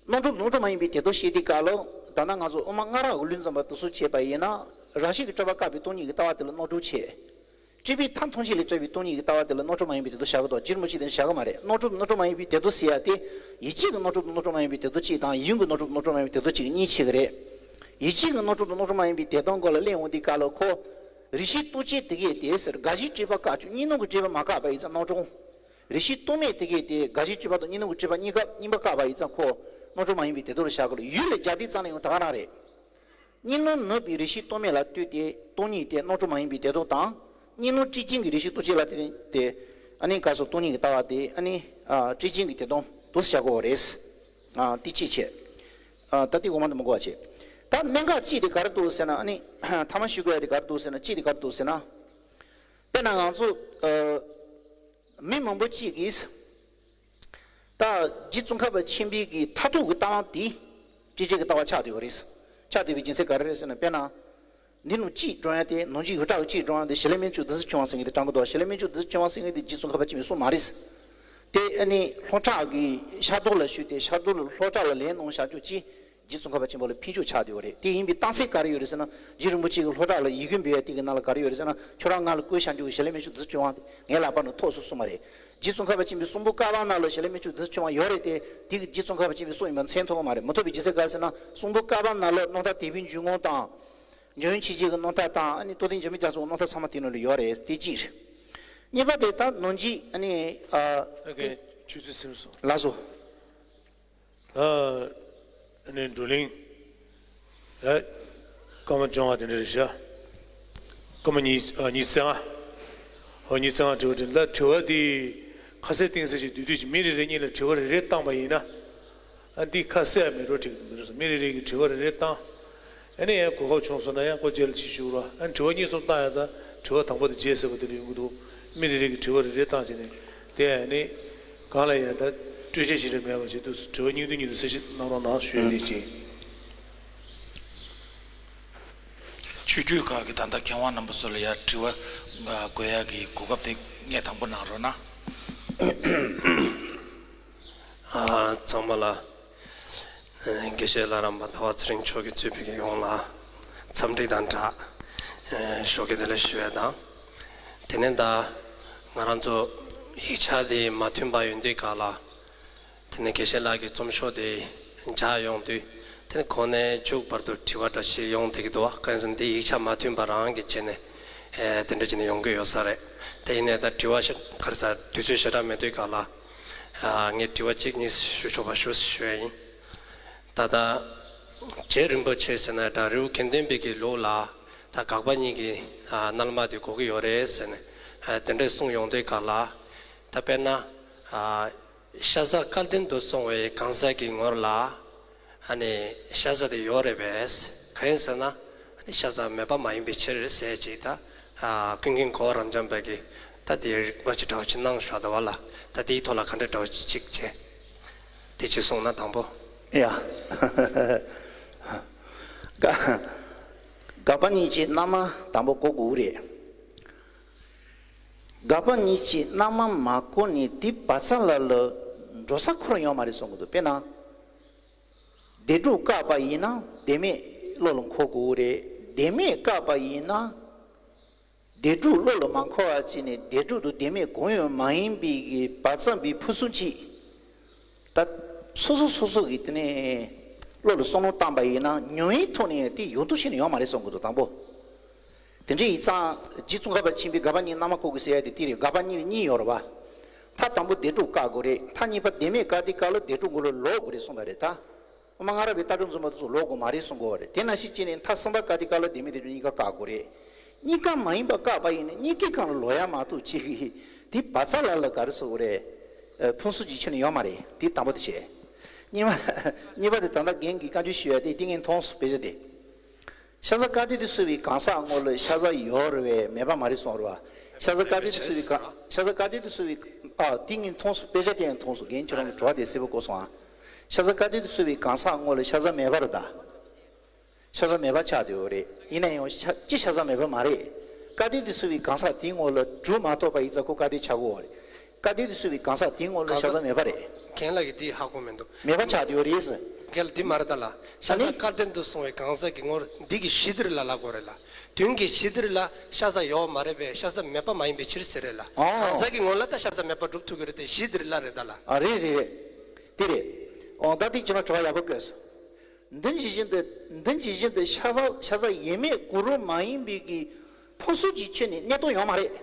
རྣམ་གྲངས་དང་རྣམ་གྲངས་མ་ཡིན་པའི་དོན་དམ་བཤད་དུས་སྐབས་ལ། ད་ལྟ་ང་ཚོ་དབུ་མ་སྔ་རབས་ཀྱི་ལུགས་འཛིན་པ་དེ་ཚོ་བྱས་པ་ཡིན་ན། རང་བཞིན་གྱིས་སྤྲོས་པ་བཀག་པའི་སྟོང་ཉིད་ཀྱི་ལྟ་བ་དེ་ལ་རྣམ་གྲངས་བྱས། སྤྲོས་པའི་མཐའ་ཐམས་ཅད་ལས་གྲོལ་བའི་སྟོང་ཉིད་ཀྱི་ལྟ་བ་དེ་ལ་རྣམ་གྲངས་མ་ཡིན་པའི་དོན་དམ་བཞག་གི་འདུག་རྗེ་རིན་པོ་ཆེ་དེ་བཞག་གི་མ་རེད། རྣམ་གྲངས་དང་རྣམ་གྲངས་མ་ཡིན་པའི་དོན་དམ་ཟེར་ཡ་དེ། ཡིད་ཆེས་ཀྱི་རྣམ་གྲངས་དང་རྣམ་གྲངས་མ་ཡིན་པའི་དོན་དམ་གཅིག་དང་ཡིད་མངོན་གྱི་རྣམ་གྲངས་དང་རྣམ་གྲངས་མ་ཡིན་པའི་དོན་དམ་གཅིག་གཉིས་ཕྱེ་གི་རེད། ཡིད་ཆེས་ཀྱི་རྣམ་གྲངས་དང་རྣམ་གྲངས་མ་ཡིན་པའི་དོན་དམ་སྐོར་ལ་གླེང་འོང་དུས་སྐབས་ལ་ཁོ། རེ་ཞིག་རྟོག་བཅས་དེ་གས་དེ་ཟེར་དགག་བྱའི་སྤྲོས་པ་བཀག་ཆོག་གཉིས་སྣང་གི་སྤྲོས་པ་མ་བཀག་པ་ཡིན་ཙང་རྣམ་གྲངས། རེ་ཞིག་རྟོག་མེད་དེ་གས་དེ་དགག་བྱའི་སྤྲོས་པ་དང་གཉིས་སྣང་གི་སྤྲོས་པ་གཉིས་ཀ་གཉིས་པ་བཀག་པ་ཡིན་ཙང་ཁོ། རྣམ་གྲངས་མ་ཡིན་པའི་དོན་དམ་ལ་བཞག་གི་རེད། ཡུལ་ལ་སྦྱར་དུས་ཙང་ལ་ཡང་དེ་ག་རང་རེད། གཉིས་སྣང་ནུབ་པའི་རེ་ཞིག་རྟོག་མེད་ལ་ལྟོས་ཏེ་སྟོང་ཉིད་དེ་རྣམ་གྲངས་མ་ཡིན་པའི་དོན་དམ་དང་། གཉིས་སྣང་སྤྲོས་ཅན་གྱི་རེ་ཞིག་རྟོག་བཅས་ལ་ལྟོས་ཏེ། ཨ་ནི་སྐབས་སུ་སྟོང་ཉིད་ཀྱི་ལྟ་བ་དེ་ཨ་ནི་ཨ་སྤྲོས་ཅན་གྱི་དོན་དམ་དུ་བཞག་དགོས་པ་རེད། ཨ་དེ་གཅིག་བྱས། ཨ་ད་དེ་འོག་མ་དེ་མི་གོ་བ་བྱས། ད་གནད་འགག་གཅིག་དེ་ག་རེ་འདུག་ཟེར་ན། ཨ་ནི་ཐ་མ་ཞུ་དགོས་ཡ་དེ་ག་རེ་འདུག་ཟེར་ན། གཅིག་དེ་ག་རེ་འདུག་ཟེར་ན། དཔེར་ན་ང་ཚོ་ཨ། མི་མང་པོ་གཅིག་གིས། ད་རྗེ་ཙོང་ཁ་པ་ཆེན་པོའི་གི་མཐར་ཐུག་གི་ལྟ་བ་དེ། སྤྲོས་བྲལ་གྱི་ལྟ་བ་ཆགས་བསྡད་ཡོད་རེད། ཆགས་བསྡད་པའི་རྒྱུ་མཚན་ག་རེ་རེད་ཟེར་ན། དཔེར་ན། འདི་ནང་གཅིག་སྒྲོག་ཡ་དེ། ནང་གཅིག་ཡོངས་གྲགས་ཀྱི་གཅིག་སྒྲོག་ཡ་དེ་ཞལ་ལས་མན་ཆུང་བདུན་ཚིགས་བཅོ་ལྔ་ཟེར་མཁན་དེ་དྲངས་ཀྱི་འདུག་ཞལ་ལས་མན་ཆུང་བདུན་ཚིགས་བཅོ་ལྔ་ཟེར་མཁན་དེ་རྗེ་ཙོང་ཁ་པ་ཆེན་པོས་གསུངས་མ་རེད། དེ་ཨ་ནི་ལྷོ་བྲག་གི་ཤར་རྡོར་ལ་བཞུགས་ཏེ། ཤར་རྡོར་ལ་ལྷོ་བྲག་ལ་ལན་གནང་བཞག་ཆོག་ཅིག་རྗེ་ཙོང་ཁ་པ་ཆེན་པོ་ལ་ཕན་ཕྱོགས་ཆགས་བསྡད་ཡོད་རེད། དེ་ཡིན་པའི་རྟགས་མཚན་ག་རེ་ཡོད་རེད་ཟེར་ན། རྗེ་རིན་པོ་ཆེ་གིས་ལྷོ་བྲག་ལ་ཡིག་མགོན་འབུལ་ཡ་དེ་གི་ནང་ལ་ག་རེ་ཡོད་རེད་ཟེར་ན། ཁྱོད་རང་ང་ལ་བསྐུར་བཞག་རྒྱུ་གི་ཞལ་ལས་མན་ཆུང་བདུན་ཚིགས་བཅོ་ལྔ་དེ་ངའི་ལག་པ་ནང་ཐོབ་སོང་གསུངས་པ་རེད། རྗེ་ཙོང་ཁ་པ་ཆེན་པོའི་གསུང་འབུམ་བཀའ་བབས་ནང་ལ་ཞལ་ལས་མན་ཆུང་བདུན་ཚིགས་བཅོ་ལྔ་ཡོད་རེད་དེ། དེ་གི་རྗེ་ཙོང་ཁ་པ་ཆེན་པོའི་གསུང་ཡིན་པ་མཚན་ཐོབ་ཀྱི་མ་རེད། མི་ཐོབ་པའི་རྒྱུ་མཚན་ག་རེ་ཟེར་ན། གསུང་འབུམ་བཀའ་བབས་ནང་ལ་རྣམ་ཐར་དད་པའི་འཇུག་ངོགས་དང་། འཇམ་དབྱངས་ཆོས་རྗེ་གི་རྣམ་ཐར་དང་། ཨ་ནི་རྟོགས་ལྡན་འཇིགས་མེད་རྒྱ་མཚོའི་རྣམ་ཐར་ཚང་མ་དེ་ནང་ལ་ཡོད་རེད། དེ་གཅིག་རེད། གཉིས་པ་དེ་ད་ནང་གི་ཨ་ནི་ཨ། ཨ་ཀའི་ཆུ་ཚོད་ཟིན་སོང་། ལགས་སོ། ད་ཨ་ནི་བགྲོ་གླེང་། ད་སྐར་མ་བཅོ་ལྔ་དེ་འདྲ་རེད་ཤག་སྐར་མ་ཉི་ཨ་ཉི་ཤུ་རྩ་ལྔ། ཨོ་ཉི་ཤུ་རྩ་ལྔ་དྲི་བ་དྲིས། ད་དྲི་བ་དེ་ཁ་གསལ་གཏིང་གསལ་ཞིག་བསྡུས་བསྡུས་ཀྱིས་མི་རེ་རེ་གཉིས་ལ་དྲི་བ་རེ་རེ་བཏང་པ་ཡིན་ན། ཨ་འདི་ཁ་གསལ་མེད་འགྲོ་འགྲིག་མི་འགྲོ་སོང་། མི་རེ་རེ་གིས་དྲི་བ་རེ་རེ་བཏང་། ཨ་ནི་ཡང་གོ་སྐབས་བྱུང་སོང་ན་ཡང་ཁོ་རྗེས་ལ་ཅིག་ཞུ་རོགས། ཨ་ནི་དྲི་བ་གཉིས་གསུམ་བཏང་ཡ་ཙང་དྲི་བ་དང་པོ་དེ་བརྗེད་ཟེར་བ་དེ་ལ་ཡོང་གི་འདུག་མི་རེ་རེ་གིས་དྲི་བ་རེ་རེ་བཏང་བྱས་ནས་དེ་ཨ་ནི་གང་ལ་ཡང་ད་སྤྲོས་བཤད་ཞིག་རེ་མེད་པ་བྱེད་དུས་དྲི་བ་སྙིང་བསྡུས་སྙིང་བསྡུས་གསལ་བཤད་གནང་རོགས་གནང་ཞུ་ཡ་དེ་བྱས། ཆོས་བརྒྱུད་ཁག་གི་ད་ལྟ་མཁས་དབང་རྣམ་པ་ཚོ་ལ་ཡ་དྲི་བ་འགོད་ཡ་གི་གོ་སྐབས་དེ་ངས་དང་པོ་གནང་རོགས་གནང་། ཨ་ཚང་མ་ལ། དགེ་བཤེས་ལྷ་རམས་པ་ཟླ་བ་ཚེ་རིང་མཆོག་གིས་གཙོས་པའི་ཡོངས་ལ་འཚམས་འདྲི་དང་སྦྲགས། ཨེ་ཞོགས་ཀྱི་བདེ་ལེགས་ཞུ་ཡ་དང་། དེ་ནས་ད་ང་རང་ཚོ་ཡིག་ཆ་དེ་མ་མཐུན་པ་ཡོང་དུས་སྐབས་ལ། དེ་ནས་དགེ་བཤེས་ལགས་ཀྱི་རྩོམ་ཤོག་དེ་མཇལ་ཡོང་དུས། དེ་ནས་གོང་ནས་མཇུག་བར་དུ་དྲི་བ་འདྲ་ཞིག་ཡོང་བསྡད་ཀྱི་འདུག་བ། གང་ཡིན་ཟེར་ན་འདི་ཡིག་ཆ་མ་མཐུན་པ་རང་གིས་བྱས་ནས་ཨེ་དེ་འདྲ་བྱས་ནས་ཡོང་གི་ཡོད་ས་རེད། དེ་ཡིན་ནའི་ད་དྲི་བ་ཞིག་ག་རེ་ཟེར། དུས་ཚོད་ཞེ་དྲག་མེད་དུས་སྐབས་ལ། ཨ་ངས་དྲི་བ་གཅིག་གཉིས་ཞུ་ཆོག་པ་ཞུ་ཞུ་ཡ་ཡིན། ད་ལྟ་རྗེ་རིན་པོ་ཆེ་ཟེར་ན་ད་རི་བོ་དགེ་ལྡན་པའི་གི་ལུགས་ལ་ད་དགག་པ་གཉིས་ཀྱི་ཨ་རྣལ་མ་དེ་གོ་གི་ཡོད་རེད་ཟེར་ནས་ཨ་དེ་འདྲས་གསུངས་ཡོང་དུས་སྐབས་ལ། ད་དཔེར་ན་ཨ་ཤ་ཟ་སྐལ་ལྡན་དུ་སོང་བའི་གང་ཟག་གི་ངོར་ལ་ཨ་ནི་ཤ་ཟ་དེ་ཡོད་རེད་པས། གང་ཡིན་ཟེར་ན་ཨ་ནི་ཤ་ཟ་མེད་པ་མ་ཡིན་པའི་ཕྱིར་ཟེར་ཅིག་ད་ཨ་ཀུན་མཁྱེན་གོ་བ་རབ་འབྱམས་པ་གིས་ད་དེ་རིགས་པ་ཅིག་འདྲ་བོ་ཅིག་གནང་བཞག་འདུག་བ་ལ། ད་དེའི་ཐོག་ལ་ག་འདྲ་འདྲ་བོ་ཅིག་བྱས། དེ་ཅིག་གསུངས་ན་དང་པོ། ཡ། དགག་དགག་པ་གཉིས་ཀྱི་རྣལ་མ་དང་པོ་གོ་དགོས་རེད། དགག་པ་གཉིས་ཀྱི་རྣལ་མ་མ་གོ་ནས་དེ་བ་ཚ་ལ་ལ་འགྲོ་ས་ཁོ་རང་ཡོད་མ་རེད་གསུང་གི་འདུག་དཔེར་ན། བདེན་གྲུབ་བཀག་པ་ཡིན་ན་བདེན་མེད་བློ་ལ་འཁོར་དགོས་རེད། བདེན་མེད་བཀག་པ་ཡིན་ན། བདེན་གྲུབ་བློ་ལ་མ་འཁོར་བ་བྱས་ནས་བདེན་གྲུབ་དང་བདེན་མེད་གང་ཡང་མ་ཡིན་པའི་གི་བ་ཚ་བའི་ཕུན་སུམ་ཅིག་ད་སོ་སོ་སོ་སོ་གི་དེ་ནས་བློ་ལ་བསམ་བློ་བཏང་པ་ཡིན་ན་ཉམས་ཡིན་ཐོག་ནས་དེ་ཡོང་དུ་ཤེས་ནས་ཡོང་མ་རེད་གསུང་གི་འདུག་དང་པོ། དེ་འདྲ་ཡིན་ཙང་རྗེ་ཙོང་ཁ་པ་ཆེན་པོས་དགག་པ་གཉིས་རྣལ་མ་བཀོད་དགོས་ཟེར་ཡ་དེ་དེ་རེད། དགག་པ་གཉིས་གཉིས་ཡོད་རེད་བ། ད་དང་པོ་བདེན་གྲུབ་བཀག་དགོས་རེད། ད་གཉིས་པ་བདེན་མེད་བཀག་དུས་སྐབས་ལ་བདེན་གྲུབ་མགོ་ལ་ལོག་དགོས་རེད་གསུངས་པ་རེད་ད། དབུ་མ་སྔ་རབས་པའི་ལྟ་གྲུབ་འཛིན་པ་དེ་ཚོ་ལོག་དགོས་མ་རེད་གསུང་གི་ཡོད་རེད། དེ་ནང་བཞིན་བྱས་ནས་མཐའ་གསུམ་པ་བཀག་དུས་སྐབས་ལ་བདེན་མེད་བདེན་གྲུབ་གཉིས་ཀ་བཀག་དགོས་རེད། གཉིས་ཀ་མ་ཡིན་པ་བཀག་པ་ཡིན་ན་གཉིས་ཀའི་སྒང་ལ་ལོག་ཡ་མ་གཏོགས་ཅིག་གི་དེ་བ་ཚ་ལ་ལ་ག་རེ་ཟེར་དགོས་རེད། ཨ་ཕུན་སུམ་ཅིག་ཁྱོན་ནས་ཡོད་མ་རེད། དེ་དང་པོ་དེ་བྱས། གཉིས་པ་གཉིས་པ་དེ་ད་ལྟ་རྒན་གྱིས་བཀའ་འགྱུར་ཞུ་ཡ་དེ་དེ་ངས་མཐོང་སོང་། དཔེ་ཆ་དེ། ཤ་ཟ་བཀག་དུས་དེ་གསོད་པའི་གང་ཟག་ངོ་ལ་ཤ་ཟ་ཡོད་རེད་པས། མེད་པ་མ་རེད་གསུངས་རེད་བ། ཤ་ཟ་བཀའ་དྲིན་དུ་གསོལ་བའི་གང་། ཤ་ཟ་བཀའ་དྲིན་དུ་གསོལ་བའི། ཨ། དེ་ངས་མཐོང་སོང་། དཔེ་ཆ་དེ་ཡང་མཐོང་སོང་། རྒན་ཁྱོད་རང་གི་དྲི་བ་དེ་གསལ་པོ་གོ་སོང་ཨ། ཤ་ཟ་བཀའ་དྲིན་དུ་གསོལ་བའི་གང་ཟག་ངོ་ལ་ཤ་ཟ་མེད་པ་རེད་ད། ཤ་ཟ་མེད་པ་ཆགས་བསྡད་ཡོད་རེད། ཡིན་ན་ཡང་ཤ་ཅི་ཤ་ཟ་མེད་པ་མ་རེད། བཀའ་དྲིན་དུ་གསོལ་བའི་གང་ཟག་དེའི་ངོ་ལ་གྲུ་མ་ཐོགས་པ་ཡིན་ཙང་ཁོ་བཀའ་དྲིན་ཆགས་ཀྱི་ཡོད་རེད། བཀའ་དྲིན་དུ་གསོལ་བའི་གང་ཟག་དེའི་ངོ་ལ་གང་ཤ་ཟ་ཟག་མེད་པ་རེད། རྒན་ལགས་ཀྱིས་འདི་ཧ་གོ་མི་འདུག་མེད་པ་ཆགས་བསྡད་ཡོད་རེད་ཟེར། རྒན་ལགས་འདི་མ་རེད་ད་ལ། ཤ་ཟ་ཨ་ནི། བཀའ་དྲིན་དུ་གསོལ་བའི་གང་ཟག་གི་ངོར་འདི་གི་གཞི་འདིར་ལ་ལབ་དགོས་རེད་ལ། དོན་གྱི་གཞི་འདིར་ལ་ཤ་ཟ་ཡོད་མ་རེད་པས། ཤ་ཟ་མེད་པ་མ་ཡིན་པའི་ཕྱིར་ཟེར་རེད་ལ། ཨོ། གང་ཟག་གི་ངོ་ལ་ད་ཤ་ཟ་མེད་པ་སྒྲུབ་ཐུབ་ཀྱི་རེད་དེ། གཞི་འདིར་ལ་རེད་ད་ལ། ཨ། རེད་རེད་རེད། དེ་རེད། ཨོ། ད་དེ་ཁྱེད་རང་དྲི་བ་ཡག་པོ་བཀོད་སོང་། འདི་ཇི་བཞིན་དུ། འདི་ཇི་བཞིན་དུ་ཤ་བ་ཤ་ཟ་ཡོད་མེད་གུ་རུ་མ་ཡིན་པའི་གི་ཕུན་སུམ་ཅིག་ཁྱོན་ནས་གནས་སྟངས་ཡོད་མ་རེད།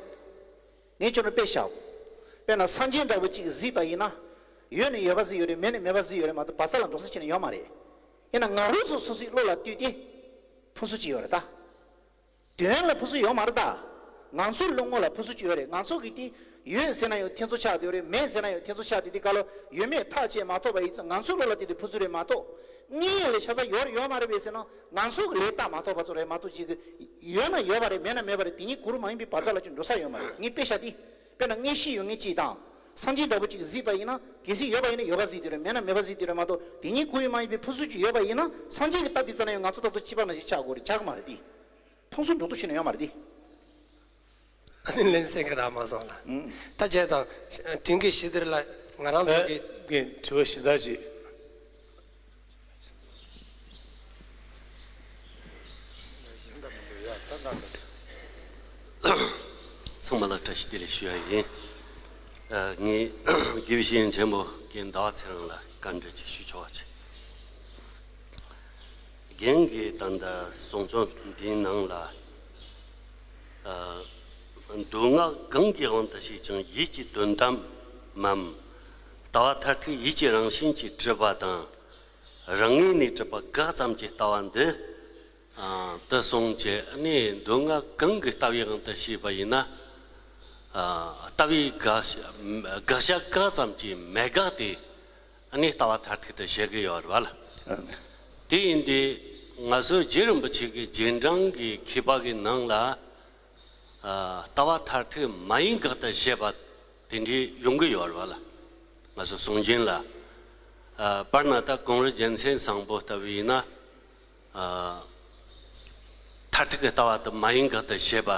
ངས་ཁྱོད་རང་དཔེ་བཞག། དཔེར་ན་སངས་རྒྱས་འདྲ་པོ་ཅིག་གཟིགས་པ་ཡིན་ན། ཡོད་ནས་ཡོད་པ་གཟིགས་ཡོད་རེད། མེད་ནས་མེད་པ་གཟིགས་ཡོད་རེད་མ་གཏོགས་བ་ཚྭ་ལ་འགྲོ་ས་ཁྱོན་ནས་ཡོད་མ་རེད། ཡིན་ན་ང་རང་ཚོ་སོ་སོའི་བློ་ལ་ལྟོས་ཏེ། ཕུན་སུམ་ཅིག་ཡོད་རེད་ད། དོན་ལ་ཕུན་སུམ་ཡོད་མ་རེད་ད། ང་ཚོའི་བློ་ངོ་ལ་ཕུན་སུམ་ཅིག་ཡོད་རེད། ང་ཚོ་གི་དེ་ཡོད་ཟེར་ན་ཡང་ཐེ་ཚོམ་ཆགས་བསྡད་ཡོད་རེད། མེད་ཟེར་ན་ཡང་ཐེ་ཚོམ་ཆགས་བསྡད་དེ། ག་ལོ་ཡོད་མེད་ཐག་བཅད་མ་ཐུབ་པ་ཡིན་ཙང་ང་ཚོའི་བློ་ལ་དེ་དེ་ཕུན་སུམ་རེད་མ་གཏོགས། དངོས་ཡོད་ལ་ཤ་ཟ་ཡོད་རེད་ཡོད་མ་རེད་པས་ཟེར་ན་ང་ཚོ་གི་ལས་བལྟ་མ་ཐུབ་པ་ཚོ་རེད་མ་གཏོགས། ཅིག་གི་ཡོད་ན་ཡོད་པ་རེད། མེད་ན་མེད་པ་རེད། དེ་གཉིས་གུ་རུ་མ་ཡིན་པའི་བ་ཚྭ་ལ་ཅིག་འགྲོ་ས་ཡོད་མ་རེད། ངས་དཔེ་བཞག་དེ། དཔེར་ན་མངོན་ཤེས་ཡོད་མཁན་གཅིག་དང་། སངས་རྒྱས་འདྲ་པོ་གཅིག་གཟིགས་པ་ཡིན་ན་གལ་སྲིད་ཡོད་པ་ཡིན་ན་ཡོད་པ་གཟིགས་དེ་རེད། མེད་ན་མེད་པ་གཟིགས་དེ་རེད་མ་གཏོགས། དེ་གཉིས་གུ་ཡོད་མ་ཡིན་པའི་ཕུན་སུམ་ཅིག་ཡོད་པ་ཡིན་ན་སངས་རྒྱས་ཀྱི་ལྟ་དེ་ཙམ་ན་ཡང་ང་ཚོ་ལྟ་བུ་ཚོ་ཁྱད་པར་ནང་བཞིན་ཆགས་དགོས་རེད། ཆགས་ཀྱི་མ་རེད་དེ། མཐོང་ཚུལ་འགྲོ་སྟངས་ཤེས་ན་ཡོད་མ་རེད་དེ། ཨ་ནི་ལན་གསལ་གྱི་རག་མ་སོང་ལ། ཨང་། ད་བྱས་ཙང་དོན་གྱི་གཞི་འདིར་ལ་ང་རང་ཚོ་གི། ཨེ། དྲི་བ་གཞན་དག་ཅིག་ཚང་མ་ལ་བཀྲ་ཤིས་བདེ་ལེགས་ཞུ་ཡ་ཡིན། ཨ། ངས་དགེ་བའི་བཤེས་གཉེན་ཆེན་པོ་རྒན་ཟླ་བ་ཚེ་རིང་ལ་བཀའ་འདྲི་ཅིག་ཞུ་ཆོག་པ་བྱེད། རྒན་གྱིས་ད་ལྟ་གསུང་རྩོམ་འདིའི་ནང་ལ། ཨ། མདོ་སྔགས་གང་གི་དབང་དུ་བྱས་ཀྱང་ཡིད་ཀྱི་དོན་དམ་མམ། ལྟ་བ་མཐར་ཐུག་ཡིད་ཀྱི་རང་བཞིན་གྱིས་གྲུབ་པ་དང་། རང་ངོས་ནས་གྲུབ་པ་དགག་ཙམ་གྱི་ལྟ་བ་འདི། ཨ། དེ་གསུངས་བྱས་ནས་མདོ་སྔགས་གང་གི་ལྟ་བའི་དབང་དུ་བྱས་པ་ཡིན་ན། ཨ། ལྟ་བའི་དགག་དགག་བྱ་དགག་ཙམ་གྱིས་མི་དགག་སྟེ། ཨ་ནི་ལྟ་བ་མཐར་ཐུག་ཏུ་བྱེད་ཀྱི་ཡོད་རེད་བ་ལ། དེ་ཡིན་དུས་ང་ཚོ་རྗེ་རིན་པོ་ཆེ་གི་རྗེས་འབྲང་གི་མཁས་པ་གི་ནང་ལ། ཨ། ལྟ་བ་མཐར་ཐུག་མ་ཡིན་དགག་ཏུ་བྱེད་པ་དེ་འདྲའི་ཡོང་གི་ཡོད་རེད་བ་ལ། ང་ཚོ་གསུང་རྒྱུན་ལ། ཨ། དཔེར་ན་ད་ཀུན་རིག་རྒྱལ་མཚན་བཟང་པོ་ལྟ་བུ་ཡིན་ན། ཨ། མཐར་ཐུག་གི་ལྟ་བ་དེ་མ་ཡིན་དགག་ཏུ་བྱེད་པ།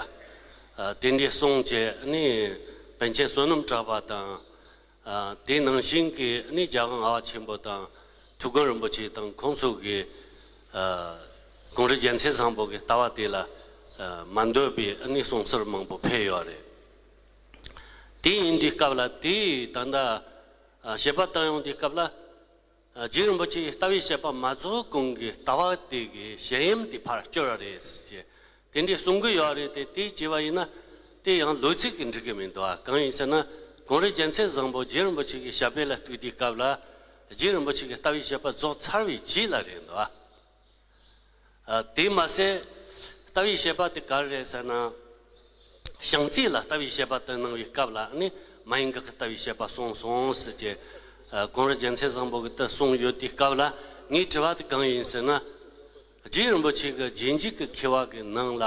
ཨ། དེ་འདྲའི་གསུངས་བྱས་ནས་པཎ་ཆེན་བསོད་ནམས་གྲགས་པ་དང་། ཨ། དེ་ནང་བཞིན་གྱི་ནི་རྒྱལ་དབང་ལྔ་པ་ཆེན་པོ་དང་ཐུབ་དགོན་རིན་པོ་ཆེ་དང་ཁོང་ཚོ་གི། ཨ། ཀུན་རིག་རྒྱལ་མཚན་བཟང་པོ་གི་ལྟ་བ་དེ་ལ། ཨ། མ་འདོད་པའི་ནི་གསུང་ཟུར་མང་པོ་ཕེབས་ཡོད་རེད། དེ་ཡིན་དུས་སྐབས་ལ་དེ་ད་ལྟ། ཨ། བཤད་པ་བཏང་ཡོང་དུས་སྐབས་ལ། ཨ། རྗེ་རིན་པོ་ཆེའི་ལྟ་བའི་བཤད་པ་མ་རྫོགས་གོང་གི་ལྟ་བ་དེ་གི་བཤད་ཡམ་དེ་ཕར་བསྐྱུར་བ་རེད་ཟེར་བྱས། དེ་འདྲའི་གསུང་གི་ཡོད་རེད་དེ། དེ་བྱས་པ་ཡིན་ན་དེ་ཡང་ལོ་ཚིགས་ཀྱིས་འགྲིག་གི་མི་འདུག་ཨ། གང་ཡིན་ཟེར་ན་ཀུན་རིག་རྒྱལ་མཚན་བཟང་པོ་རྗེ་རིན་པོ་ཆེ་གི་ཞབས་པད་ལ་གཏུགས་དུས་སྐབས་ལ་རྗེ་རིན་པོ་ཆེ་གི་ལྟ་བའི་བཤད་པ་རྫོགས་ཚར་བའི་རྗེས་ལ་རེད་འདུག་ཨ། ཨ། དེ་མ་ཟད་ལྟ་བའི་བཤད་པ་དེ་ག་རེ་རེད་ཟེར་ན། བྱང་རྩེ་ལ་ལྟ་བའི་བཤད་པ་དེ་གནང་བའི་སྐབས་ལ་ནི་མ་ཡིན་དགག་གི་ལྟ་བའི་བཤད་པ་གསུངས་སོང་ཟེར་གྱི། ཨ། ཀུན་རིག་རྒྱལ་མཚན་བཟང་པོ་གིས་དེ་གསུངས་ཡོད་དུས་སྐབས་ལ་ངའི་དྲི་བ་དེ་གང་ཡིན་ཟེར་ན། རྗེ་རིན་པོ་ཆེ་གི་རྗེས་འཇུག་གི་མཁས་པ་གི་ནང་ལ་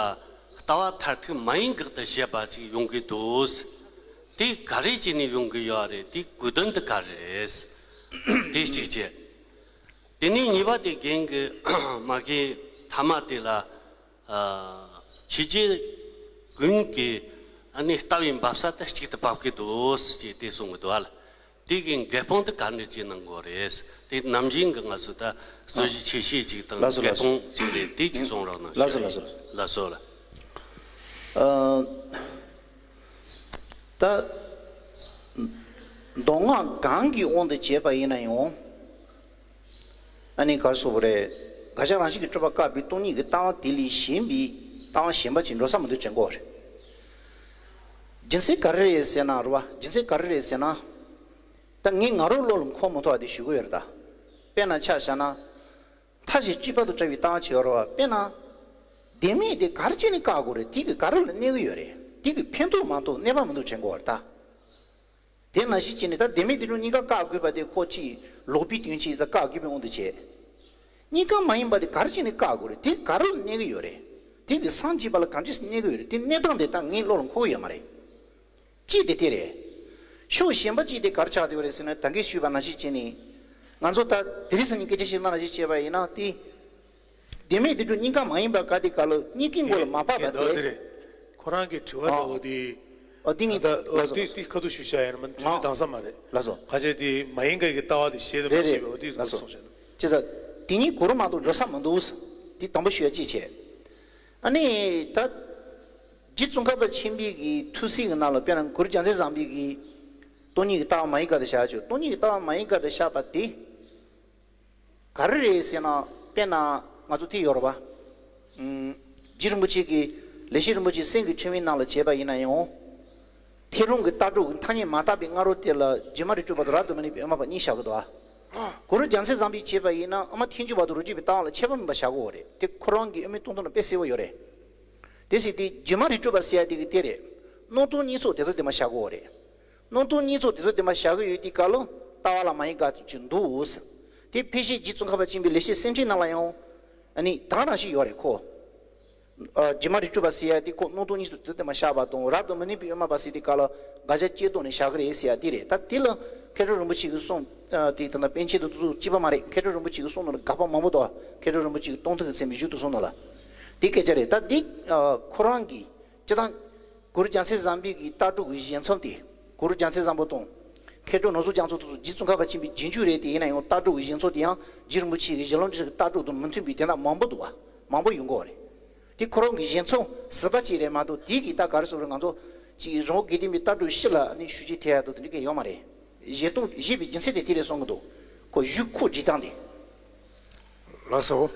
ལྟ་བ་མཐར་ཐུག་མ་ཡིན་དགག་ཏུ་བྱེད་པ་ཅིག་ཡོང་གི་འདུག། དེ་ག་རེ་བྱས་ནས་ཡོང་གི་ཡོད་རེད། དེའི་གོ་དོན་དེ་ག་རེ་རེད། དེ་གཅིག་བྱས། དེ་ནས་གཉིས་པ་དེ་རྒན་གྱིས་མ་གི་ཐ་མ་དེ་ལ། ཨ། ཕྱི་རྒྱལ་ཀུན་གྱི་ཨ་ནི་ལྟ་བའི་འབབ་ས་དེ་གཅིག་ཏུ་འབབ་ཀྱི་འདུག་ཟེར་གྱི་དེ་གསུང་གི་འདུག་ཨ་ལ། དེ་གི་འགལ་སྤོང་དེ་ག་འདྲ་ཅིག་གནང་དགོས་རེད། དེ་ནམ་རྒྱུན་གྱི་ང་ཚོ་ད་རྩོད་གཞི་ཆེ་ཤོས་ཅིག་དང་ལགས་སོ། འགལ་ལགས་སོ། སྤོང་ཅིག་རེད། དེ་གཅིག་གསུང་རོགས་གནང་། ལགས་སོ། ཞུ། ལགས་སོ། ལགས་སོ་ལགས། ཨ། ད་མདོ་སྔགས་གང་གི་དབང་དུ་བྱས་པ་ཡིན་ན་ཡང་། ཨ་ནི་ག་རེ་ཟེར་དགོས་རེད། དགག་བྱ་རང་བཞིན་གྱིས་གྲུབ་པ་བཀག་པའི་སྟོང་ཉིད་ཀྱི་ལྟ་བ་དེ་ལས་གཞན་པའི་ལྟ་བ་གཞན་པ་ཅིག་འགྲོ་ས་མི་འདུག་དྲན་གྱི་ཡོད་རེད། རྒྱུ་མཚན་ག་རེ་རེད་ཟེར་ན་རེད་བ། རྒྱུ་མཚན་ག་རེ་རེད་ཟེར་ན། ད་ངས་ང་རང་བློ་ལ་འཁོར་མ་ཐུབ་པ་དེ་ཞུ་གི་ཡོད་རེད་ད། དཔེར་ན་ཆ་བཞག་ན། མཐའ་བཞི་གཅིག་པ་དང་བྲལ་བའི་ལྟ་བ་ཅིག་ཡོད་རེད་བ། དཔེར་ན། བདེན་མེད་དེ་ག་རེ་བྱས་ནས་བཀག་དགོས་རེད། དེ་གི་ག་རེ་ལ་གནས་ཀྱི་ཡོད་རེད། དེ་གི་ཕན་ཐོགས་མ་གཏོགས་གནོད་པ་མི་འདུག་དྲན་གྱི་ཡོད་རེད་ད། དེ་ནང་བཞིན་བྱས་ནས་ད་བདེན་མེད་དེ་ཚོ་གཉིས་ཀ་བཀག་དགོས་པ་དེ་ཁོ་ཅིག་ལོག་པའི་དོན་ཅིག་ཡིན་ཙང་བཀག་དགོས་པའི་དབང་དུ་བྱས། གཉིས་ཀ་མ་ཡིན་པ་དེ་ག་རེ་བྱས་ནས་བཀག་དགོས་རེད། དེ་ག་རེ་ལ་གནོད་ཀྱི་ཡོད་རེད། དེ་གི་སངས་རྒྱས་པ་ལ་གང་ཅི་གནོད་ཀྱི་ཡོད་རེད། དེ་གནོད་སྟངས་དེ་ད་ངའི་བློ་ལ་འཁོར་གྱི་ཡོད་མ་རེད། གཅིག་དེ་དེ་རེད། ཕྱོགས་གཞན་པ་གཅིག་དེ་ག་རེ་ཆགས་བསྡད་ཡོད་རེད་ཟེར་ན། ད་གིན་ཞུས་པ་ནང་བཞིན་བྱས་ནས། ང་ཚོ་ད་དེ་རིང་སང་ཉིན་སྐད་ཆ་བཤད་སྟངས་ནང་བཞིན་བྱས་པ་ཡིན་ན། དེ་བདེན་མེད་བདེན་གྲུབ་གཉིས་ཀ་མ་ཡིན་པ་ག་དེ་ག་ལོ་གཉིས་ཀའི་མགོ་ལ་མ་བབས་པ་དེ། ཁོ་རང་གི་དྲི་བ་འདྲ་བོ་དེ། ཨ། དེ་ངས་ད་ལགས་སོ། དེ་ལགས་སོ། དེ་ཁ་ཐུག་ཞུ་བྱ་ཡིན་ན་མ་དུས་ཚོད་འདང་ས་མ་རེད། ལགས་སོ། ཁ་ཆེ་དེ་མ་ཡིན་ག་གི་ལྟ་བ་དེ་བཤད་དེ་མ་བཤད་པའི་འོ་དེ་ལགས་སོ། སོང་བྱས་ན། བྱས་ཙང་དེ་གཉིས་གོ་རུ་མ་གཏོགས་འགྲོ་ས་མི་འདུག། དེ་དང་པོ་ཞུ་ཡ་གཅིག་བྱས། ཨ་ནི་ད་རྗེ་ཙོང་ཁ་པ་ཆེན་པོའི་གི་ཐུགས་སྲས་ཀྱི་ནང་ལ་དཔེར་ན་གུ་རུ་རྒྱལ་མཚན་བཟང་པོའི་གི་སྟོང་ཉིད་ཀྱི་ལྟ་བ་མ་ཡིན་ག་དེ་བཞག་ཆོག། སྟོང་ཉིད་ཀྱི་ལྟ་བ་མ་ཡིན་ག་དེ་བཞག་པ་དེ། ག་རེ་རེད་ཟེར་ན། དཔེར་ན་ང་ཚོ་དེ་ཡོད་རེད་པ། ཨུམ། རྗེ་རིན་པོ་ཆེ་གིས་ལེགས་བཤད་རིན་པོ་ཆེའི་སེམས་ཀྱི་ཕྲེང་བའི་ནང་ལ་བྱས་པ་ཡིན་ན་ཡང་། ཐེག་རུམ་གྱི་ལྟ་གྲུབ་ཀྱི་ཐ་སྙད་མ་དག་པའི་སྔ་རོལ་དེ་ལ་རྗེ་མ་རིག་སྒྲུབ་པ་དང་རབ་ཏུ་མ་ནུས་པའི་དབུ་མ་པ་གཉིས་བཞག་གི་འདུག་ཨ། གུ་རུ་རྒྱལ་མཚན་བཟང་པོས་བྱས་པ་ཡིན་ན་དབུ་མ་ཐལ་འགྱུར་བ་དང་རོ་གཅིག་པའི་ལྟ་བ་ལ་ཁྱད་པར་མེད་པ་བཞག་གི་ཡོད་རེད། དེ་ཁོ་རང་གི་དབུ་མའི་སྟོང་ཐུན་ལ་དཔེ་གསལ་པོ་ཡོད་རེད། དེ་ཟེར་དུས་རྗེ་མ་རིག་སྒྲུབ་པ་ཟེར་ཡ་དེ་གི་དེ་རེད། སྣང་སྟོང་གཉིས་ཚོགས་དེ་ཚོ་དེ་མ་བཞག་གི་ཡོད་རེད། སྣང་སྟོང་གཉིས་ཚོགས་དེ་ཚོ་དེ་མ་བཞག་གི་ཡོད་དུས་སྐབས་ལ་ལྟ་བ་ལ་མ་ཡིན་དགག་ཅིག་འདུག། དེ་ཕལ་ཆེར་རྗེ་ཙོང་ཁ་པ་ཆེན་པོའི་ལེགས་བཤད་སེམས་ཕྲེང་ནང་ལ་ཡང་ཨ་ནི་དེ་ག་རང་བཞིན་ཡོད་རེད་ཁོ། ཨ། རྗེ་མ་རིག་སྒྲུབ་པ་ཟེར་ཡ་དེ་ཁོ་སྣང་སྟོང་གཉིས་ཚོགས་དེ་ཚོ་དེ་མ་བཞག་པ་དང་། རབ་ཏུ་མ་ནུས་པའི་དབུ་མ་པ་ཟེར་དུས་སྐབས་ལ་དགག་བྱ་བཅད་བཟློག་ནས་བཞག་གི་རེད་ཟེར་ཡ་དེ་རེད། ད་དེ་ལ་མཁས་གྲུབ་རིན་པོ་ཆེ་གི་གསུང་། ཨ། དེ་ད་ལྟ་པཎ་ཆེན་དང་དེ་ཚོ་གཅིག་པ་མ་རེད། མཁས་གྲུབ་རིན་པོ་ཆེ་གི་གསུང་ནང་ལ་དགག་པ་མང་པོ་འདུག། མཁས་གྲུབ་རིན་པོ་ཆེ་གི་སྟོང་ཐུན་གྱི་ཚད་མས་བཞུགས་དུ་གསུངས་ནོ་ལ། དེ་སྐད་ཆ་རེད། ད་དེ་ཁོ་རང་གི་སྤྱིར་བཏང་གུ་རུ་རྒྱལ་མཚན་བཟང་པོའི་གི་ལྟ་གྲུབ་ཀྱི་བཞེད་མཚམས་དེ། གུ་རུ་རྒྱལ་མཚན་བཟང་པོ་དང་། མཁས་གྲུབ་ནོར་བཟང་རྒྱ་མཚོ་དེ་ཚོ་རྗེ་ཙོང་ཁ་པ་ཆེན་པོའི་རྗེས་འཇུག་རེད་དེ། ཡིན་ན་ཡང་ལྟ་གྲུབ་ཀྱི་བཞེད་མཚམས་དེ་ཡང་རྗེ་རིན་པོ་ཆེ་གི་ཞལ་ལུང་ཁྲིད་ཀྱི་ལྟ་གྲུབ་དང་མི་མཐུན་པའི་དེ་འདྲ་མང་པོ་འདུག་བ། མང་པོ་ཡོང་གི་ཡོད་རེད། དེ་ཁོ་རང་གི་བཞེད་མཚམས་ཟུར་པ་གཅིག་རེད་མ་གཏོགས། དེ་གི་ད་ག་རེ་ཟེར་རེད། ང་ཚོ་ཅིག་རི་བོ་དགེ་ལྡན་པའི་ལྟ་གྲུབ་སྤྱི་ལ་ནི་ཞུ་རྒྱུ་དེ་ཡ་དང་དེ་འདྲ་གི་ཡོད་མ་རེད། བཞེད་སྟངས་བཞེད་པའི་རྒྱུ་མཚན་དེ་དེ་རེད་གསུང་གི་འདུག། ཁོ་ཡུལ་ཁོག་བསྒྲིགས་སྟངས་དེ། ལགས་སོ།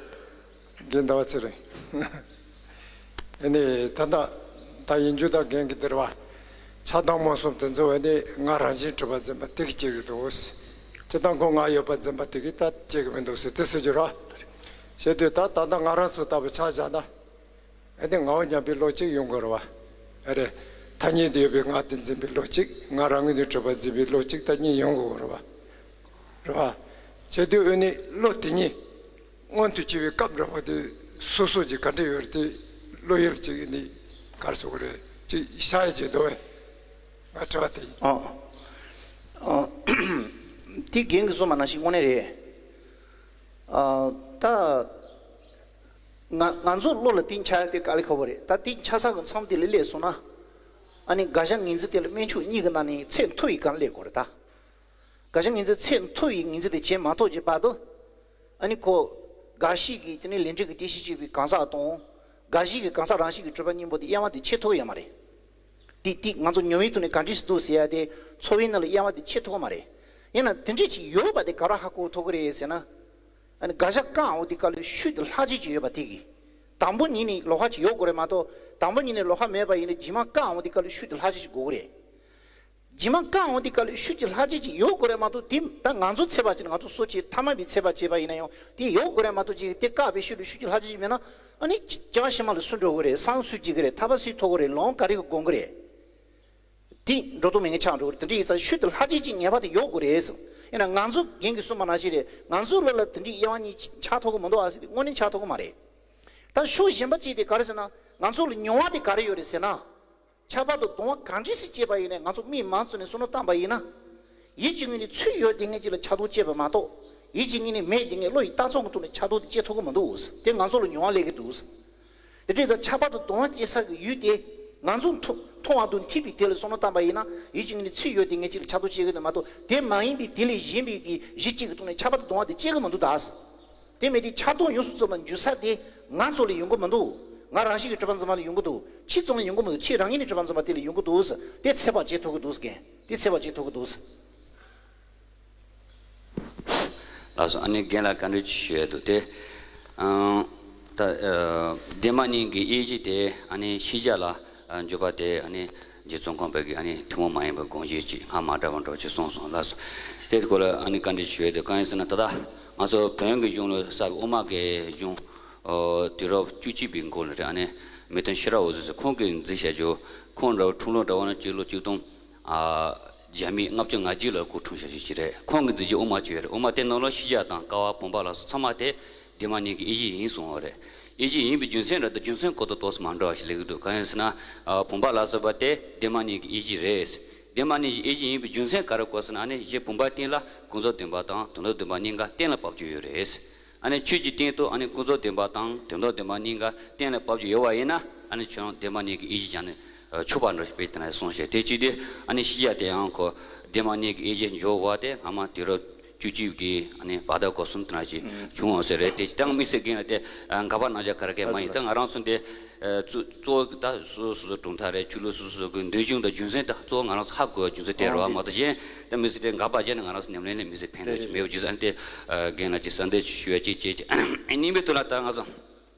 རྒན་ཟླ་བ་ཚེ་རིང་། ཨ་ནི་ད་ལྟ་ད་ཡིན་རྒྱུ་ད་རྒན་གྱི་འདིར་བ། ཆགས་སྡང་རྨོངས་གསུམ་དེ་ཚོ་ཨ་ནི་ང་རང་བཞིན་གྲུབ་པ་འཛིན་པ་དེ་གིས་སྐྱེ་གི་འདུག། སྤྱིར་བཏང་ཁོ་ང་ཡོད་པ་འཛིན་པ་དེ་གིས་ད་སྐྱེ་གི་མི་འདུག་ཟེར་དེ་ཟེར་རྒྱུ་ར། བྱས་དུས་ད་ད་ལྟ་ང་རང་ཚོ་ལྟ་བུ་ཆ་བཞག་ན། ཨ་ནི་ངའོ་སྙམ་པའི་བློ་གཅིག་ཡོང་དགོས་རེད་བ། ཨ་རེད། ཐ་སྙད་དུ་ཡོད་པའི་ང་དེ་འཛིན་པའི་བློ་གཅིག། ང་རང་ངོས་ནས་གྲུབ་པ་འཛིན་པའི་བློ་གཅིག་ད་གཉིས་ཡོང་དགོས་རེད་བ། རེད་བ། བྱས་དུས་ཨ་ནི་བློ་དེ་གཉིས་མངོན་དུ་གྱུར་བའི་སྐབས་འདྲ་པོ་དེ་སོ་སོ་གྱིས་ག་འདྲ་ཡོད་རེད་དེ། བློ་ཡུལ་གཅིག་ཨ་ནི་ག་རེ་ཟེར་དགོས་རེད། གཅིག་ཤར་ཡ་གཅིག་འདུག་བས། ང་དྲི་བ་དེ་ཡིན། ཨ། ཨ། དེ་རྒན་གྱིས་གསུངས་པ་ནང་བཞིན་དངོས་གནས་རེད། ཨ། ད། ང་ང་ཚོ་བློ་ལ་དེ་འཆར་ཡ་དཔེ་དཀའ་ལས་ཁག་པོ་རེད། ད་དེ་འཆར་ས་གི་མཚམས་དེ་ལ་སླེབས་སོང་ན། ཨ་ནི་དགག་བྱ་ངོས་འཛིན་དེ་ལ་དམན་ཕྱོགས་གཉིས་ཀྱི་ནང་ནས་ཚད་མཐོ་བའི་སྒང་སླེབས་དགོས་རེད་ད། དགག་བྱ་ངོས་འཛིན་ཚད་མཐོ་བའི་ངོས་འཛིན་དེ་བྱེད་མ་ཐུབ་ཀྱི་བར་དུ། ཨ་ནི་ཁོ། དགག་བྱའི་གི་དེ་ནས་ལས་འབྲས་ཀྱི་རྟེན་གཞི་བྱེད་པའི་གང་ཟག་དང་། དགག་གཞི་གི་གང་ཟག་རང་བཞིན་གྱིས་གྲུབ་པ་གཉིས་པོ་དེ་དབྱེ་བ་དེ་ཕྱེ་ཐུབ་ཀྱི་ཡོད་མ་རེད། དེ་དེ་ང་ཚོ་མྱོང་བའི་ཐོག་ནས་ག་འདྲས་སེ་འདུག་ཟེར་ཡ་དེ་ཚོར་བའི་ནང་ལ་དབྱེ་བ་དེ་ཕྱེ་ཐུབ་ཀྱི་མ་རེད། ཡིན་ན་དེ་འདྲས་ཅིག་ཡོད་པ་དེ་ག་རེ་ཧ་གོ་ཐུབ་ཀྱི་རེད་ཟེར་ན། ཨ་ནི་དགག་བྱ་བཀག་འོང་དུས་སྐབས་ལ་ཤུགས་དེ་ལྷག་བཅོས་ཅིག་ཡོད་པ་དེ་གིས། དང་པོ་ཉིད་ནས་ལོགས་ཀ་ཅིག་ཡོད་དགོས་རེད་མ་གཏོགས། དང་པོ་ཉིད་ནས་ལོགས་ཀ་མེད་པ་ཡིན་ན་རྗེས་མ་བཀག་འོང་དུས་སྐབས་ལ་ཤུགས་དེ་ལྷག་བཅོས་ཅིག་དགོས་ཀྱི་རེད། རྗེས་མ་བཀག་འོང་དུས་སྐབས་ལ་ཤུགས་ཀྱི་ལྷག་བཅོས་ཅིག་ཡོད་དགོས་རེད་མ་གཏོགས། དེ་ད་ང་ཚོ་ཚད་པ་ཅིག་ང་ཚོ་སོ་སྐྱེ་ཐ་མལ་པའི་ཚད་པ་བྱས་པ་ཡིན་ན་ཡང་དེ་ཡོད་དགོས་རེད་མ་གཏོགས། ཅིག་དེ་བཀག་པའི་ཤུལ་ལ་ཤུགས་ཀྱི་ལྷག་བཅོས་ཅིག་མེད་ན། ཨ་ནི་སྐྱེ་བ་ཕྱི་མ་ལ་སུ་འགྲོ་གི་རེད། སངས་སུ་འགྲིག་གི་རེད། ཐར་པ་སུས་ཐོབ་གི་རེད། ལོང་ག་རེ་གིས་སྒོམ་གི་རེད། དེ་འགྲོ་དོན་མེད་མཁན་ཆགས་འགྲོ་གི་རེད། དེ་འདྲ་ཡིན་ཙང་ཤུལ་དུ་ལྷག་བཅོས་ཅིག་ངེས་པར་དུ་ཡོད་དགོས་རེད་ཟེར། ཡིན་ན་ང་ཚོ་རྒན་གྱིས་གསུངས་པ་ནང་བཞིན་རེད། ང་ཚོའི་བློ་ལ་དེ་འདྲའི་དབྱེ་བ་གཉིས་འཆར་ཐུབ་ཀྱི་མི་འདུག་ཨ་ཟེར་དེ་དངོས་གནས་འཆར་ཐུབ་ཀྱི་མ་རེད། ད་ཕྱོགས་གཞན་པ་གཅིག་དེ་ག་རེ་ཟེར་ན། ང་ཚོ་ལ་མྱོང་བ་དེ་ག་རེ་ཡོད་རེད་ཟེར་ན། ཁྱབ་པ་དང་སྡོམ་པ་གང་འདྲ་ཞིག་བྱས་པ་ཡིན་ནའི་ང་ཚོ་མི་མང་ཚོ་ནས་བསམ་བློ་བཏང་པ་ཡིན་ན། ཡིད་ཀྱི་ངོས་ནས་ཚུལ་ཡོད་བདེན་མེད་ཅིག་ལ་ཆགས་སྡང་སྐྱེས་པ་མ་གཏོགས། ཡིད་ཀྱི་ངོས་ནས་མེད་བདེན་མེད་བློ་ཡི་ལྟ་ཚུལ་གྱི་ཐོག་ནས་ཆགས་སྡང་དེ་སྐྱེ་ཐུབ་ཀྱི་མི་འདུག། དེ་ང་ཚོ་ལ་མྱོང་བ་སླེབས་ཀྱི་འདུག། དེ་འདྲ་ཙང་ཁྱབ་པ་དང་སྡོམ་པ་སྐྱེ་ས་གི་ཡུལ་དེ། ང་ཚོ་མཐོང་མཐོང་བ་དང་མཐུན་པའི་དེ་ལ་བསམ་བློ་བཏང་པ་ཡིན་ན། ཡིད་ཀྱི་ངོས་ནས་ཚུལ་ཡོད་བདེན་མེད་ཅིག་ལ་ཆགས་སྡང་སྐྱེ་གི་འདུག་མ་གཏོགས། དེ་མ་ཡིན་པའི་དེ་ལས་གཞན་པའི་གི་གཞི་གཅིག་གི་ཐོག་ནས་ཁྱབ་པ་དང་སྡོམ་པ་དེ་སྐྱེ་གི་མི་འདུག་ད། དེ་མེད་དུས་ཆགས་སྡང་ཡོངས་སུ་རྫོགས་པར་འགྱུར་ས་དེ་ང་ཚོ་ལ་ཡོང་གི་མི་འདུག། ང་རང་བཞིན་གྱིས་གྲུབ་པ་འཛིན་པ་ལ་ཡོང་གི་འདུག། ཕྱི་ཙམ་ལ་ཡོང་གི་མི་འདུག། ཕྱི་རང་ཉིད་ནས་གྲུབ་པ་འཛིན་པ་དེ་ལ་ཡོང་གི་འདུག། དེ་ཚད་པ་བྱེད་ཐུབ་ཀྱི་འདུག་རྒན། དེ་ཚད་པ་བྱེད་ཐུབ་ཀྱི་འདུག། ལགས་སོ། ཨ་ནི་རྒན་ལ་བཀའ་འདྲི་ཅིག་ཞུ་ཡ་འདུག་སྟེ། ཨང་། ད་ཨ་བདེན་པ་གཉིས་ཀྱི་དབྱེ་གཞི་དེ་ཨ་ནི་ཤེས་བྱ་ལ་ཨ་འཇུག་པ་དེ་ཨ་ནི་རྗེ་ཙོང་ཁ་པ་གི་ཨ་ནི་ཐུན་མོང་མ་ཡིན་པའི་དགོངས་གཞི་ཅིག་སྔ་མ་འདྲ་བ་འདྲ་ཅིག་གསུངས་སོང་། ལགས་སོ། དེ་སྐོར་ལ་ཨ་ནི་བཀའ་འདྲི་ཞུ་ཡ་དེ་གང་ཡིན་ཟེར་ན། ད་ལྟ་ང་ཚོ་བོན་གྱི་གཞུང་ལ་གསལ་བའི་དབུ་མ་གི་གཞུང་། ཨོ། དུས་རབས་བཅུ་གཅིག་པའི་མགོ་ལ་རེད། ཨ་ནི་མེས་སྟོན་ཤེས་རབ་འོད་ཟེར་ཟེར་ཁོང་གིས་མཛད་བཞག་རྒྱུ། ཁོང་འདྲ་བོ་འཁྲུངས་ལོ་འདྲ་བོ་ན་སྤྱི་ལོ་ཆིག་སྟོང་། ཨ། བརྒྱ་མེད་ལྔ་བཅུ་ང་གཅིག་ལ་སྐུ་འཁྲུངས་བཞག་རྒྱུ་ཅིག་རེད། ཁོང་གིས་མཛད་རྒྱུ་དབུ་མ་ཅིག་ཡོད་རེད། དབུ་མ་དེ་ནང་ལ་ཤེས་བྱ་དང་ཀ་བ་བུམ་པ་ལ་སོགས་ཚང་མ་དེ་བདེན་པ་གཉིས་ཀྱི་དབྱེ་གཞི་ཡིན་གསུངས་པ་རེད། དབྱེ་གཞི་ཡིན་པའི་རྒྱུ་མཚན་རེད་དོ། རྒྱུ་མཚན་གོ་དོ་ཏོག་ཙམ་མ་འདྲ་བ་ཞིག་སླེབས་ཀྱི་འདུག་གང་ཡིན་ཟེར་ན། ཨ། བུམ་པ་ལ་སོགས་པ་དེ་བདེན་པ་གཉིས་ཀྱི་དབྱེ་གཞི་རེད། བདེན་པ་གཉིས་ཀྱི་དབྱེ་གཞི་ཡིན་པའི་རྒྱུ་མཚན་ག་རེ་གོ་ཟེར་ན། ཨ་ནི་གཞི་བུམ་པའི་སྟེང་ལ་ཀུན་རྫོབ་བདེན་པ་དང་དོན་དམ་བདེན་པ་གཉིས་ཀ་གཏན་ལ་ཕབ་རྒྱུ་ཡོད་རེད། ཨ་ནི་ཆོས་ཀྱི་སྟེང་དུ་ཨ་ནི་ཀུན་རྫོབ་བདེན་པ་དང་དོན་དམ་བདེན་པ་གཉིས་ཀ་གཏན་ལ་ཕབ་རྒྱུ་ཡོད་པ་ཡིན་ན། ཨ་ནི་ཁྱོད་རང་བདེན་པ་གཉིས་ཀྱི་དབྱེ་གཞི་བྱས་ནས་ཆོག་པ་འདྲ་ཞིག་དཔེ་དེ་ན་གསུངས་བཞག་དེ་བྱས་ཏེ་ཨ་ནི་ཤེས་བྱ་དེ་ཡང་ཁོ་བདེན་པ་གཉིས་ཀྱི་དབྱེ་གཞི་འཇོག་པ་དེ་སྔ་མ་དུས་རབས་བཅུ་གཅིག་གི་ཨ་ནི་བར་དོ་སྐབས་སུ་དེ་ན་ཞིག་བྱུང་བ་ཟེར་རེད། དེ་ད་དམིགས་བསལ་རྒན་ལགས་དེ་དགག་པ་གནང་བྱ་ག་རེ་གས་མ་ཡིན། ད་ང་རང་ཚོ་འདི་གཙོ་གཙོ་བོ་ད་སོ་སོ་སོ་སོ་གྲུབ་མཐའ་རེད། ཆོས་ལུགས་སོ་སོ་སོ་གི་འདོད་ཆུང་དང་རྒྱུ་མཚན་ད་གཙོ་བོ་ང་རང་ཚོ་ཧ་གོ་བའི་རྒྱུ་མཚན་དེ་རེད་བ། མ་གཏོགས་གཞན་ད་དམིགས་བསལ་དེ་དགག་པ་བྱས་ནས་ང་རང་ཚོ་ཉམས་ལེན་ལ་དམིགས་བསལ་ཕན་ཐོགས་ཅིག་མེད་པ་རྒྱུ་མཚན་དེ་རྒན་ལགས་ཀྱིས་གསལ་འདེབས་ཞུ་བ་ཅིག་བྱས་ཀྱི་གཉིས་པའི་དོན་ལ་ད་ང་ཚོ་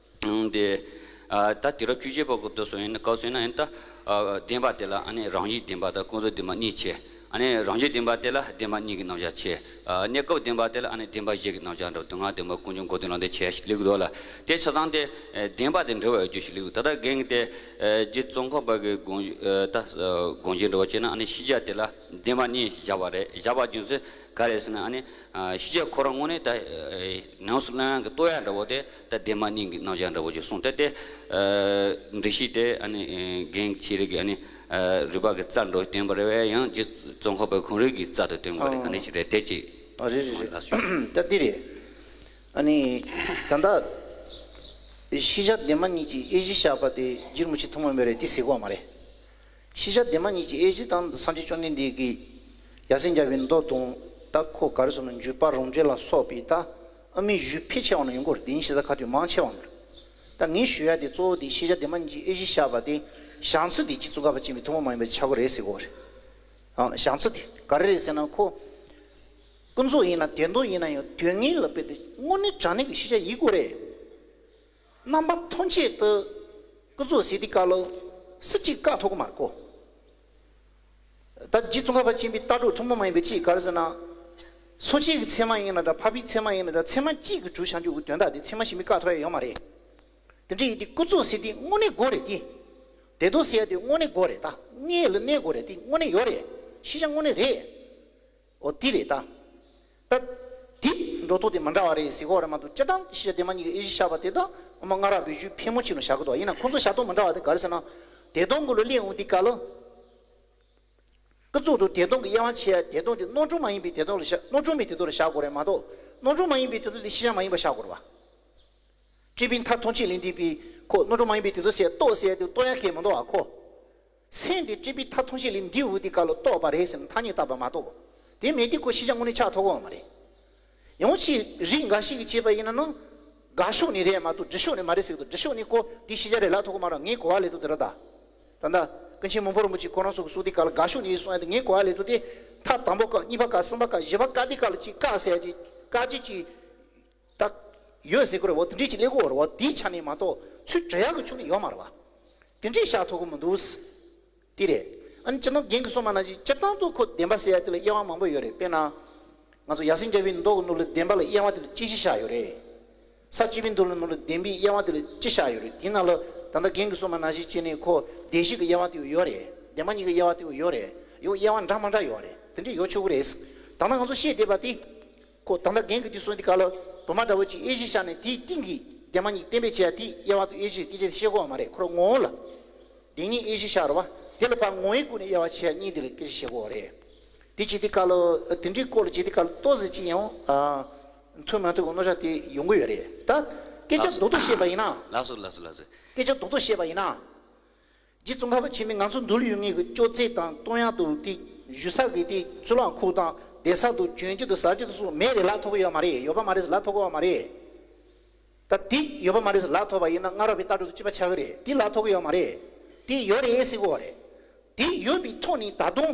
དེ་ད་དུས་རབས་བཅུ་བཞི་པ་སྐབས་དུ་སོང་ཡིན་ན་སྐབས་སུ་ཡིན་ན་ཡིན་ད་བདེན་པ་དེ་ལ་ཨ་ནི་རང་བཞིན་བདེན་པ་དང་ཀུན་རྫོབ་བདེན་པ་གཉིས་ཕྱེ། ཨ་ནི་རང་བཞིན་བདེན་པ་དེ་ལ་བདེན་པ་གཉིས་ཀྱི་རྣམ་གཞག་ཕྱེ། ཨ་གནས་སྐབས་བདེན་པ་དེ་ལ་ཨ་ནི་བདེན་པ་བཞི་གི་རྣམ་གཞག་འདྲ་བོ་སྡུག་བསྔལ་བདེན་པ་ཀུན་འབྱུང་འགོག་བདེན་ལ་འདི་ཕྱེ་ཞིག་སླེབས་འདུག་ལ། དེ་ཆ་ཚང་དེ་བདེན་པ་དེ་འབྲེལ་བ་ཡོད་རྒྱུ་ཞིག་སླེབས་འདུག་ད་ལྟ་རྒན་གྱིས་དེ་རྗེ་ཙོང་ཁ་པ་གི་དགོངས་ད་དགོངས་གཞི་འདྲ་བོ་བྱས་ན་ཨ་ནི་ཤེས་བྱ་དེ་ལ་བདེན་པ་གཉིས་བཞག་པ་རེད། བཞག་པ་རྒྱུ་མཚན་ག་རེ་ཟེར་ན། ཨ་ནི་ཤེས་བྱ་ཁོ་རང་ངོས་ནས་ད་ནང་སུ་ལ་ཡང་གི་ལྟོ་ཡ་འདྲ་བོ་དེ་ད་བདེན་པ་གཉིས་ཀྱི་རྣམ་གཞག་འདྲ་བོ་ཅིག་གསུངས། ད་དེ་འགྲེལ་བཤད་དེ་ཨ་ནི་རྒན་ཆེ་རིགས་ཀྱི་ཨ་ནི་རུས་པ་གི་རྩ་འགྲོ་བསྟན་པ་རེད་བས། ཡང་རྗེ་ཙོང་ཁ་པའི་ཁོང་རིགས་ཀྱི་རྩ་དུ་བསྟན་པ་རེད། ག་ནས་ཞིག་རེད་དེ་ཅིག་ཨ་རེད་རེད་རེད། ད་འདི་རེད། ཨ་ནི་ད་ལྟ་ཤེས་བྱ་བདེན་པ་གཉིས་ཀྱི་དབྱེ་གཞི་བཞག་པ་དེ་རྗེ་རིན་པོ་ཆེ་ཐུན་མོང་མ་རེད་དེ་ཟེར་གོ་མ་རེད། ཤེས་བྱ་བདེན་པ་གཉིས་ཀྱི་དབྱེ་གཞི་དང་སངས་རྒྱས་བཅོམ་ལྡན་འདས་ཀྱིས་ཡ་མཚན་སྦྱར་བའི་མདོ་དང་ད་ཁོ་ག་རེ་ཟེར་ན་བརྗོད་པ་རང་འགྲེལ་ལ་སོགས་པའི་ད་ཨ་མའི་གཞུང་ཕལ་ཆེ་བ་ནང་ཡོང་གི་རེད། དེ་ཉིད་ཤེས་བྱ་ཁ་ཐུག་མང་ཆེ་བ་ནང་རེད། ད་ངས་ཞུ་ཡ་དེ་གཙོ་བོ་དེ་ཤེས་བྱ་བདེན་པ་གཉིས་ཀྱི་དབྱེ་གཞི་བཞག་པ་དེ་བྱང་ཚུལ་དེ་རྗེ་ཙོང་ཁ་པ་ཆེན་པོས་ཐུན་མོང་མ་ཡིན་པའི་ཆག་སྒོ་རེད་ཟེར་གོ་རེད། ཨང་བྱང་ཚུལ་དེ་ག་རེ་རེད་ཟེར་ན་ཁོ་ཀུན་རྫོབ་ཡིན་ན་བདེན་དོན་ཡིན་ན་ཡང་དོན་དངོས་ལ་དཔེ་དེ་དངོས་གནས་དྲང་གནས་ཀྱི་ཤེས་བྱ་ཡིན་དགོས་རེད། རྣམ་པ་ཐམས་ཅད་དུ་ཀུན་རྫོབ་ཟེར་དུས་སྐབས་ལ་སུ་གཅིག་བཀག་ཐུབ་ཀྱི་མ་རེད་ཁོ། ད་རྗེ་ཙོང་ཁ་པ་ཆེན་པོའི་ལྟ་གྲུབ་ཐུན་མོང་མ་ཡིན་པའི་ཅིག་ག་རེ་ཟེར་ན། སོ་སྐྱེ་གི་ཚད་མ་ཡིན་ན་འདྲ། འཕགས་པའི་ཚད་མ་ཡིན་ན་འདྲ། ཚད་མ་གཅིག་གིས་གྲུབ་བཞག་རྒྱུ་གི་དོན་དག་དེ་ཚད་མ་གཞན་པས་བཀག་ཐུབ་ཡ་ཡོད་མ་རེད། དེ་འདྲ་ཡིན་དུས་ཀུན་རྫོབ་ཟེར་དུས་དངོས་གནས་དགོས་རེད་དེ། བདེན་དོན་ཟེར་ཡ་དེ་དངོས་གནས་དགོས་རེད། ད་དངོས་ལ་གནས་དགོས་རེད། དེ་དངོས་གནས་ཡོད་རེད། ཤེས་བྱ་དངོས་གནས་རེད། འོ་དེ་རེད་ད། ད་དེ་འགྲོ་ཐོག་དེ་མི་འདྲ་བ་རེད་ཟེར་གོ་རེད་མ་གཏོགས་སྤྱིར་བཏང་ཤེས་བྱ་བདེན་པ་གཉིས་ཀྱི་དབྱེ་གཞི་བཞག་པ་དེ་དང་ཨ་མ་སྔ་རབས་པའི་གཞུང་ཕལ་མོ་ཆེ་ནང་བཞག་གི་འདུག་ཡིན་ན་ཁོང་ཚོ་བཞག་སྟངས་མི་འདྲ་བ་དེ་ག་རེ་ཟེར་ན། བདེན་དོན་གྱི་ལུགས་གླེང་འོང་དུས་སྐབས་ལ། ཀུན་རྫོབ་ཏུ་བདེན་དོན་གྱི་དབྱེ་བ་ཕྱེ་ཡ་བདེན་དོན་དེ་རྣམ་གྲངས་མ་ཡིན་པའི་བདེན་དོན་ལ་བཞག་རྣམ་གྲངས་མེད་བདེན་དོན་ལ་བཞག་དགོས་རེད་མ་གཏོགས་རྣམ་གྲངས་མ་ཡིན་པའི་བདེན་དོན་དེ་ཤེས་བྱ་མ་ཡིན་པ་བཞག་དགོས་རེད་བ། སྤྲུལ་པའི་མཐའ་ཐམས་ཅད་ལས་འདས་པའི་ཁོ་རྣམ་གྲངས་མ་ཡིན་པའི་བདེན་དོན་ཟེར་རྟོགས་ཟེར་དེ་རྟོགས་ཡ་གལ་མི་འདུག་ཨ་ཁོ། སེམས་དེ་སྤྲུལ་པའི་མཐའ་ཐམས་ཅད་ལས་འདས་འོང་དུས་སྐབས་ལ་རྟོགས་པ་རེད་ཟེར་ནས་ཐ་སྙད་བཏགས་པ་མ་གཏོགས། དེ་མེད་དུས་ཁོ་ཤེས་བྱ་དངོས་གནས་ཆགས་ཐུབ་ཀྱི་ཡོད་མ་རེད། ཡང་ཅིག་རིགས་འགའ་ཞིག་གིས་བྱས་པ་ཡིན་ན་ནི། དགག་ཕྱོགས་ནས་རེད་མ་གཏོགས་འགྲེལ་ཕྱོགས་ནས་མ་རེད་ཟེར་གི་འདུག་འགྲེལ་ཕྱོགས་ནས་ཁོ་དེ་ཤེས་བྱ་རེད་ལབ་ཐུབ་ཀྱི་མ་རེད། ངས་གོ་བ་ལེན་དུས་དེ་རེད་ད། ད་ལྟ་ཀུན་མཁྱེན་མི་ཕམ་རིན་པོ་ཆེ་ཁོ་རང་ཚོ་གི་གསུང་དེ་སྐབས་ལ་དགག་ཕྱོགས་ནས་གསུང་ཡ་དེ་ངས་གོ་བ་ལེན་དུས་དེ། མཐའ་དང་པོ་བཀག་གཉིས་པ་བཀག་གསུམ་པ་བཀག་བཞི་པ་བཀག་དེ་སྐབས་ལ་ཅིག་བཀག་ཟེར་ཡ་ཅིག་བཀག་ཅིག་ཅིག་ད་ཡོད་ཟེར་གི་རེད་བ། དེ་འདྲས་ཅིག་སླེབས་ཀྱི་ཡོད་རེད་བ། དེའི་ཆ་ནས་མ་གཏོགས་ཚུར་འགྲེལ་ཡག་གི་ཕྱོགས་ནས་ཡོད་མ་རེད་བ། དེ་འདྲས་བཞག་ཐུབ་ཀྱི་མི་འདུག་དེ་རེད། ཨ་ནི་སྤྱིར་བཏང་རྒན་གྱིས་གསུངས་པ་ནང་བཞིན་སྤྱིར་བཏང་དུ་ཁོ་བདེན་པ་ཟེར་ཡ་དེ་ལ་དབྱེ་བ་མང་པོ་ཡོད་རེད། དཔེར་ན། ང་ཚོ་ཡབ་སྲས་བརྒྱ་པའི་མདོ་གི་ནང་ལ་བདེན་པ་ལ་དབྱེ་བ་དེ་ལ་དཔྱད་གཞི་བཞག་ཡོད་རེད། ས་བཅུ་པའི་མདོ་ལ་ནང་ལ་བདེན་པའི་དབྱེ་བ་དེ་ལ་དཔྱད་བཞག་ཡོད་རེད། དེའི་ནང་ལ་ད་ལྟ་རྒན་གྱིས་གསུངས་པ་ནང་བཞིན་བྱས་ནས་ཁོ་བདེན་བཞི་གི་དབྱེ་བ་དེ་ཡོད་རེད། བདེན་པ་གཉིས་ཀྱི་དབྱེ་བ་དེ་ཡོད་རེད། ཡང་དབྱེ་བ་འདྲ་མི་འདྲ་ཡོད་རེད། དེ་འདྲས་ཡོད་ཆོག་གི་རེད། ད་ལྟ་ང་ཚོ་བཤད་བསྡད་པ་དེ། ཁོ་ད་ལྟ་རྒན་གྱིས་དེ་གསུངས་དུས་སྐབས་ལ་བུ་མ་འདྲ་བོ་ཅིག་དབྱེ་གཞི་བཞག་ནས་དེའི་སྟེང་གི་བདེན་པ་གཉིས་གཏན་འབེབས་བྱས་ཡ་དེའི་དབྱེ་བ་དང་དབྱེ་གཞི་སྐད་ཆ་དེ་བཤད་དགོས་པ་མ་རེད། ཁོ་རང་ངོ་བོ་ལ། བདེན་གཉིས་དབྱེ་གཞི་བཞག་རེད་བ། དེ་ལ་ཕར་ངོ་བོའི་སྒོ་ནས་དབྱེ་བ་ཕྱེ་ཡ་གཉིས་དེ་ལ་སྐད་ཆ་བཤད་དགོས་པ་རེད། དེ་བྱེད་དུས་སྐབས་ལ་དེ་འདྲའི་སྐོར་ལ་བྱེད་དུས་སྐབས་ལ་ཏོག་ཙམ་ཅིག་ཡང་མཐུན་མ་མཐུན་གྱི་མནོ་བྱ་དེ་ཡོང་གི་ཡོད་རེད། ད་སྐད་ཆ་རྡོག་རྡོག་བཤད་པ་ཡིན་ན། ལགས་སོ་ལགས་སོ་ལགས་སོ། སྐད་ཆ་རྡོག་རྡོག་བཤད་པ་ཡིན་ན། རྗེ་ཙོང་ཁ་པ་ཆེན་པོས་ང་ཚོ་མདོ་ལ་ཡོད་མཁན་གྱི་སྤྱོད་ཚུལ་དང་གཏོང་ཡག་ཏུ་དེ་བཞུགས་ས་གི་དེ་གཙུག་ལག་ཁང་དང་བསྡད་ས་དང་གྱོན་རྒྱུ་དང་ཟ་རྒྱུ་དེ་ཚོ་མེད་རེད་ལབ་ཐུབ་ཀྱི་ཡོད་མ་རེད། ཡོད་པ་མ་རེད་ཟེར་ལབ་ཐུབ་ཀྱི་ཡོད་མ་རེད། ད་དེ་ཡོད་པ་མ་རེད་ཟེར་ལབ་ཐུབ་པ་ཡིན་ན་སྔ་རབས་པའི་ལྟ་གྲུབ་དང་གཅིག་པ་ཆགས་ཀྱི་རེད། དེ་ལབ་ཐུབ་ཀྱི་ཡོད་མ་རེད། དེ་ཡོད་རེད་ཟེར་གྱི་ཡོད་རེད། དེ་ཡོད་པའི་ཐོག་ནས་ད་དུང་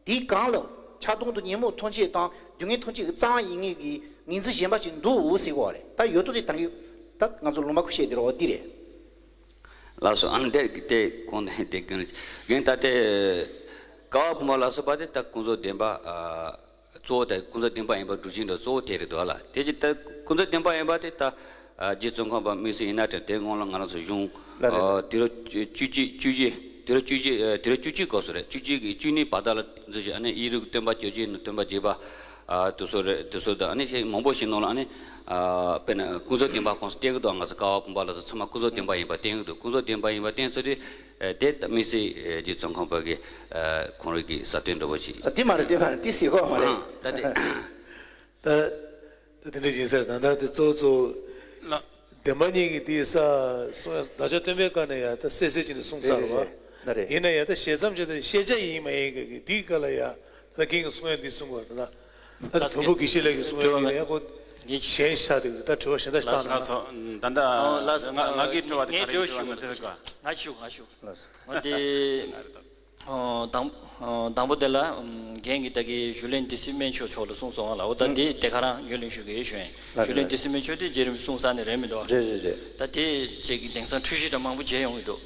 དེའི་སྒང་ལ་ཆགས་སྡང་དང་ཉོན་མོངས་ཐམས་ཅད་དང་སྡུག་བསྔལ་ཐམས་ཅད་ཀྱི་རྩ་བ་ཡིན་ངེས་ཀྱི་ངོས་འཛིན་གཞན་པ་ཞིག་འདུག་ཟེར་གྱི་ཡོད་རེད། ད་ཡོད་དོ་དེ་ད་གིན་ད་ང་ཚོ་ལུང་པ་ཁུ་བཤད་དེ་རོ་འདི་རེད། ལགས་སོ། ཨ་ནི་དེ་དེ་གོང་དེ་དེ་རྒན་རྒན་ད་དེ་ཀ་བ་བུ་མ་ལ་སོགས་པ་དེ་ད་ཀུན་རྫོབ་བདེན་པ། ཨ། གཙོ་བོ་དེ་ཀུན་རྫོབ་བདེན་པ་ཡིན་པར་སྒྲུབ་བྱེད་འདྲ་གཙོ་བོ་དེ་རེད་འདུག་ཨ་ལ། དེ་ཅི་ད་ཀུན་རྫོབ་བདེན་པ་ཡིན་པ་དེ་ད་རྗེ་ཙོང་ཁ་པ་དམིགས་བསལ་ཡིན་ན་དྲན་དེ་སྔོན་ལ་ང་རང་ཚོ་གཞུང་ལ་རེད། ཨ། དུས་རབས་བཅུ་གཅིག་བཅུ་བཞི་དུས་རབས་བཅུ་གཅིག་ཨ། དུས་རབས་བཅུ་གཅིག་སྐབས་སུ་རེད། བཅུ་གཅིག་གི་བཅུ་གཉིས་བར་དག་ལ་འཛུལ་ཞིང་ཨ་ནི་ཡིག་རིགས་སྟོན་པ་བཅོ་བརྒྱད་ནས་སྟོན་པ་བརྒྱད་པ། ཨ་དེ་ཚོ་རེད། དེ་ཚོ་དང་ཨ་ནི་ཞིག་མང་པོ་ཞིག་ནང་ལ་ཨ་ནི་ཨ་དཔེར་ན་ཀུན་རྫོབ་བདེན་པ་ཁོང་ཚོ་བསྟན་གྱི་འདུག་ང་ཚོ་ཀ་བ་བུམ་པ་ལ་སོགས་ཚང་མ་ཀུན་རྫོབ་བདེན་པ་ཡིན་པ་བསྟན་གྱི་འདུག་ཀུན་རྫོབ་བདེན་པ་ཡིན་པ་བསྟན་ཚོད་དེ་ཨ་དེ་ད་དམིགས་བསལ་རྗེ་ཙོང་ཁ་པ་གི་ཨ་ཁོང་རང་གི་ཟབ་དོན་འདྲ་པོ་ཞིག་ཨ་དེ་མ་རེད། དེ་མ་རེད། དེ་ཟེར་གོ་མ་རེད། ཨ་ད་དེ། ད་ད་དེ་འདྲ་ཡིན་ཟེར། ད་ད་དེ་གཙོ་བོ་གཙོ་བོ་ལ། བདེན་པ་གཉིས་ཀྱི་དེའི་ས་གསུང་ཡ་བདག་ཅག་སྟོན་པའི་བཀའ་ནས་ཡ་ད་གསལ་གསལ་བྱས་ནས་གསུངས་ཚར་བ། ན་རེ། ཡིན་ན་ཡ་ད་ཞལ་ཙམ་བྱས་ཏེ་ཤེས་བྱ་ཡིན་མ་ཡིན་གི་དེའི་སྐབས་ལ་ཡ་ད་རྒན་གྱིས་གསུང་ཡ་འདི་གསུང་དགོས་ན། ད་བོན་པོ་དགེ་བཤེས་ལགས་ཀྱིས་གསུང་ཡ་ཡིན་ན་ཡ་ཁོ་གཞན་ཤ་དེ་ད་དྲི་བ་གཞན་དག་ཞིག་བཏང་ན། ལགས་སོ། ད་ལྟ་ང་ང་གི་དྲི་བ་དེ་ག་རེ་ཞུ་བ་ན་དེ་ག་ང་ཞུ་ང་ཞུ། ང་དེ། ཨོ་དང་ཨོ་དང་པོ་དེ་ལ་ཨམ་རྒན་གྱིས་ད་གིན་ཞུ་ལན་སྡེ་སྲིད་སྨན་མཆོག་མཆོག་ལ་གསུངས་སོང་ང་ལ། འོ་ད་ཨང་། འདི་དེ་ག་རང་ངོས་ལེན་ཞུ་གི་ཡོད་ཞུ་ཡིན། ལགས་ཞུ་ལན་སྡེ་སྲིད་སྨན་མཆོག་དེ་རྗེ་རིན་པོ་ཆེ་གསུངས་ས་ནས་རེད་མི་འདུག་རེད་རེད་རེད། ད་དེ་བཅས་ཀྱི་དེང་སང་འཁྲུལ་གཞི་འདྲ་མང་པོ་མཇལ་ཡོང་གི་འདུག་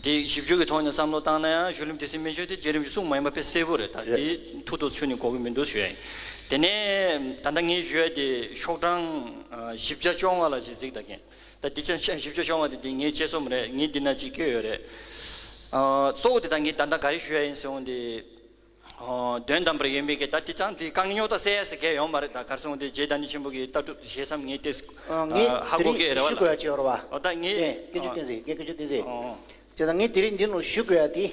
འདི་ཞིབ་འཇུག་གི་ཐོག་ནས་བསམ་བློ་བཏང་ན་ཡང་ཞུ་ལན་སྡེ་སྲིད་སྨན་མཆོག་དེ་རྗེ་རིན་པོ་ཆེ་གསུངས་མ་ཡིན་པ་དཔེ་གསལ་པོ་རེད། ད་རེད། དེ་ཐུགས་དོགས་ཆུད་ནས་གོ་གི་མི་འདུག་ཞུ་ཡིན། དེ་ནས་ད་ལྟ་ངས་ཞུ་ཡ་དེ་ཤོག་གྲངས་ཨ་བཞི་བརྒྱ་བཅོ་ལྔ་ལ་གཟིགས་ད་རྒན། ད་འདི་ཅན་ཤ་ཞིབ་ཆ་ཤོང་བ་དེ་འདི་ངའི་དཔྱད་རྩོམ་རེད། ངས་འདི་ན་ཅིག་བཀོད་ཡོད་རེད། ཨ་གཙོ་བོ་དེ་ད་ངས་ད་ལྟ་ག་རེ་ཞུ་ཡ་ཡིན་ཟེར་འོང་དེ། ཨ་དོན་དམ་པར་ཡོད་མེད་ཀྱི་ད་འདི་ཙང་འདི་རྐང་སྙོག་ད་གསལ་ཡ་ཟེར་མཁན་ཡོད་མ་རེད། ད་གར་སོང་དེ་རྗེ་བདག་ཉིད་ཆེན་པོ་གི་ལྟ་གྲུབ་ཞེ་མཚམས་ངས་དེ་ཨ་ངས་ཨ་ཧ་དེ་གོ་རིང་གི་རེད་བ་ཞུ་ལ། དགོས་ཡ་དེ་ཡོད་རེད་བ། ཨོ་ད་ངས་ངས་སྐད་ཆ་ཨ་བསྟན་ཟེར། ངས་སྐད་ཆ་བསྟན་ཟེར། ཨོ་བྱས་ཙང་ངས་དེ་རིང་འདི་ནང་ཞུ་དགོས་ཡ་དེ།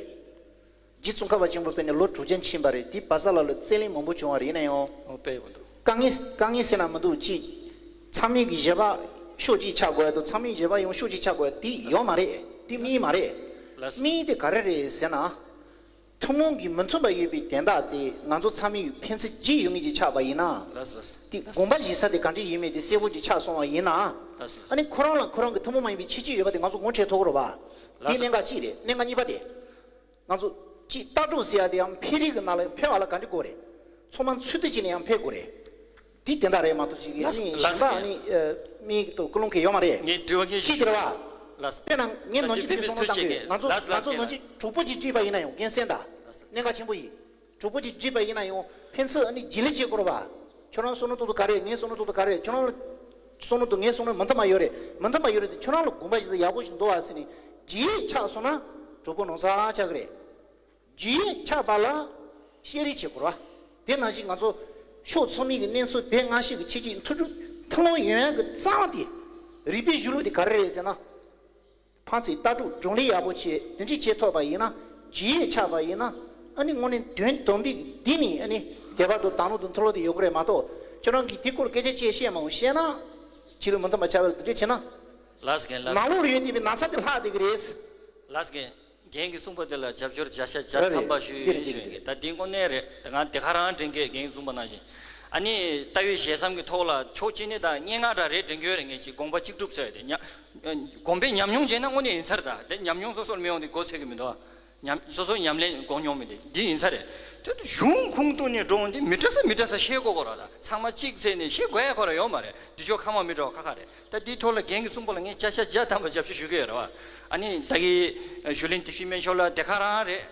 རྗེ་ཙོང་ཁ་པ་ཆེན་པོ་ཕེབས་ནས་ལོ་དྲུག་བརྒྱ་ཕྱིན་པ་རེད། དེའི་བར་ས་ལ་ལ་རྩོད་གླེང་མང་པོ་བྱུང་བ་རེད། ཡིན་ན་ཡང་། ཨོ་དཔེ་ཡོད་པ་འདུག་དཀའ་ངལ་དཀའ་ངལ་ཟེར་ན་མི་འདུག་ཅིག་ཚང་མས་ཀྱི་བཞེད་པ་ཕྱོགས་གཅིག་ཆགས་དགོས་ཡ་འདུག་ཚང་མས་བཞེད་པ་ཡང་ཕྱོགས་གཅིག་ཆགས་དགོས་ཡ་དེ་ཡོད་མ་རེད། དེ་དམིགས་མ་རེད། ལགས་སོ། དམིགས་དེ་ག་རེ་རེད་ཟེར་ན། ཐུན་མོང་གི་མི་མཐུན་པ་ཡོད་པའི་དོན་དག་དེ་ང་ཚོ་ཚང་མས་ཕན་ཚུན་བརྗེད་ཡོད་ངེས་ཀྱི་ཆགས་པ་ཡིན་ན། ལགས་སོ་ལགས་སོ། དེ་དགོངས་པ་བཞེས་ས་དེ་ག་འདྲ་ཡིན་མིན་དེ་གསལ་པོ་ཅིག་ཆགས་སོང་བ་ཡིན་ན། ལགས་སོ་ལགས་སོ། ཨ་ནི་ཁོ་རང་ལ་ཁོ་རང་གི་ཐུན་མོང་མ་ཡིན་པའི་ཁྱད་ཆོས་ཡོད་པ་དེ་ང་ཚོ་ངོ་འཕྲོད་ཐུབ་ཀྱི་རེད་བ། དེ་ལགས་སོ། གནད་འགག་གཅིག་རེད། གནད་འགག་གཉིས་པ་དེ། ང་ཚོ་གཅིག་ལྟ་གྲུབ་ཟེར་ཡ་དེ་ཡང་འཕེལ་རིམ་གྱི་ནང་ལ་འཕེལ་བ་ལ་ག་འདྲ་དགོས་རེད། ཚང་མ་ཚུལ་དུ་བྱས་ནས་ཡང་འཕེལ་དགོས་རེད། དེ་དེ་འདྲ་རེད་མ་གཏོགས་ཅིག་གི་ལགས་ཨ་ནི་ལགས་གཞན་པ་ཨ་ནི་ཨ་མིག་ཏུ་ཀུན་སློང་གི་ཡོད་མ་རེད། ངས་དྲི་བ་ངས་ཅི་ཞུ་དེ་རེད་བ། ལགས། དཔེར་ན་ངས་ནང་ཆོས་ཕེབས་སོང་ན་བཏང་དགོས། ང་ཚོ་ང་ཚོ་ནང་ཆོས་གྲོགས་པོ་ཅིག་བསྒྲིགས་པ་ཡིན་ན་ཡང་རྒན་གསན་དང་། གནད་འགག་ཆེན་པོ་ཡིན། གྲོགས་པོ་ཅིག་བསྒྲིགས་པ་ཡིན་ན་ཡང་ཕན་ཚུན་ཨ་ནི་བརྗེ་ལེན་བྱེད་དགོས་རེད་བ། ཁྱོད་རང་བསམ་བློ་ཏོག་ཏོག་ག་རེ་ངའི་བསམ་བློ་ཏོག་ཏོག་ག་རེ་ཁྱོད་རང་ལ་བསམ་བློ་ཏོག་ངའི་བསམ་བློ་མི་མཐུན་པ་ཡོད་རེད། མི་མཐུན་པ་ཡོད་རེད་དེ་ཁྱོད་རང་ལ་དགོངས་པ་བཞེས་ས་ཡག་པོ་ཞིག་འདུག་བ་ཟེར་ནས་བརྗེ་ཡིག་ཆགས་སོང་ན་གྲོགས་པོ་ནོར་ཚར་ཆགས་ཀྱི་རེད། རྒྱུས་ཡོད་ཆགས་པ་ལ་བཤད་རེས་བྱེད་དགོས་ར། དེ་ནང་བཞིན་ང་ཚོ་ཕྱོགས་ཚང་མའི་གི་གནས་ཚུལ་དེ་སྔ་ཕྱི་གི་ཆེད་ཀྱི་མཐུན་སྒྲིལ་མཐུན་སློང་ཡོང་ཡག་གི་རྩ་བ་དེ་རིག་པའི་གཞུང་ལུགས་དེ་ག་རེ་རེད་ཟེར་ན། ཕན་ཚུན་ལྟ་གྲུབ་སྒྲུང་ལས་ཡག་པོ་བྱས་དེ་འདྲས་བྱེད་ཐུབ་པ་ཡིན་ན་རྒྱུས་ཡོད་ཆགས་པ་ཡིན་ན་ཨ་ནི་དངོས་གནས་དོན་དམ་པའི་གི་འདི་ནི་ཨ་ནི་དད་པ་དང་དག་སྣང་དང་མཐུན་སློང་དེ་ཡོད་ཀྱི་རེད་མ་གཏོགས་ཁྱོད་རང་གིས་དེ་སྐོར་སྐད་ཆ་བཤད་བཤད་མང་པོ་བཤད་ན་ཕྱི་ལོགས་མི་མཐུན་པ་ཆགས་པ་དེ་འདྲས་བྱས་ན། ལགས་སོ་རྒན་ལགས། ནང་ལོགས་ལ་ཡོད་བསྡད་པའི་ན་ཚ་དེ་ལྷག་བསྡད་ཀྱི་རེད། ལགས་སོ་རྒན། རྒན་གྱི་གསུངས་པ་དེ་ལ་རྒྱབ་སྐྱོར་བརྒྱ་ཆ་བརྒྱ་ཐམ་པ་ཞུ་ཡིན་ཞུ་ཡིན་གྱི། ད་འདི་དངོས་གནས་རེད། ད་ང་དེ་ག་རང་དྲན་གྱི། རྒན་གསུངས་པ་ནང་བཞིན་ཨ་ནི་ལྟ་བའི་ཞལ་མཚམས་ཀྱི་ཐོག་ལ་ཕྱོགས་གཅིག་ནས་ད་སྙན་ངག་འདྲ་རེད་དྲན་གྱི་ཡོད་རེད། ངས་ཅིག་དགོངས་པ་གཅིག་སྒྲུབ་ཟེར་ཏེ་ཉ་དགོངས་པའི་ཉམས་མྱོང་བྱས་ན་དངོས་གནས་ཡིན་ས་རེད། ད་དེ་ཉམས་མྱོང་སོ་སོར་མི་ཡོང་དེ་མགོ་ཚོད་ཀྱི་མི་འདུག་ཉམས་སོ་སོའི་ཉམས་ལེན་གོ་མྱོང་མི་འདུག་འདི་ཡིན་ས་རེད། དེ་གཞུང་ཁུངས་གཏུགས་ནས་འགྲོ་འོང་དེ་མི་འདྲ་ས་མི་འདྲ་ས་བཤད་དགོས་ཀྱི་རེད། ད་ཚང་མ་གཅིག་བྱས་ནས་བཤད་དགོས་ཡ་ཁོ་རང་ཡོད་མ་རེད། འདི་ཕྱོགས་ཁ་མ་མི་འདྲ་བ་ཁ་ཁ་རེད། ད་འདིའི་ཐོག་ལ་རྒན་གྱིས་གསུངས་པ་ལ་ངས་བརྒྱ་ཆ་བརྒྱ་ཐམ་པ་རྒྱབ་སྐྱོར་ཞུ་གི་ཡོད་རེད་བ། ཨ་ནི་ད་གི་ཞུ་ལན་དེ་ཤི་སྨན་ཤོར་ལ་དེ་ག་རང་རེད།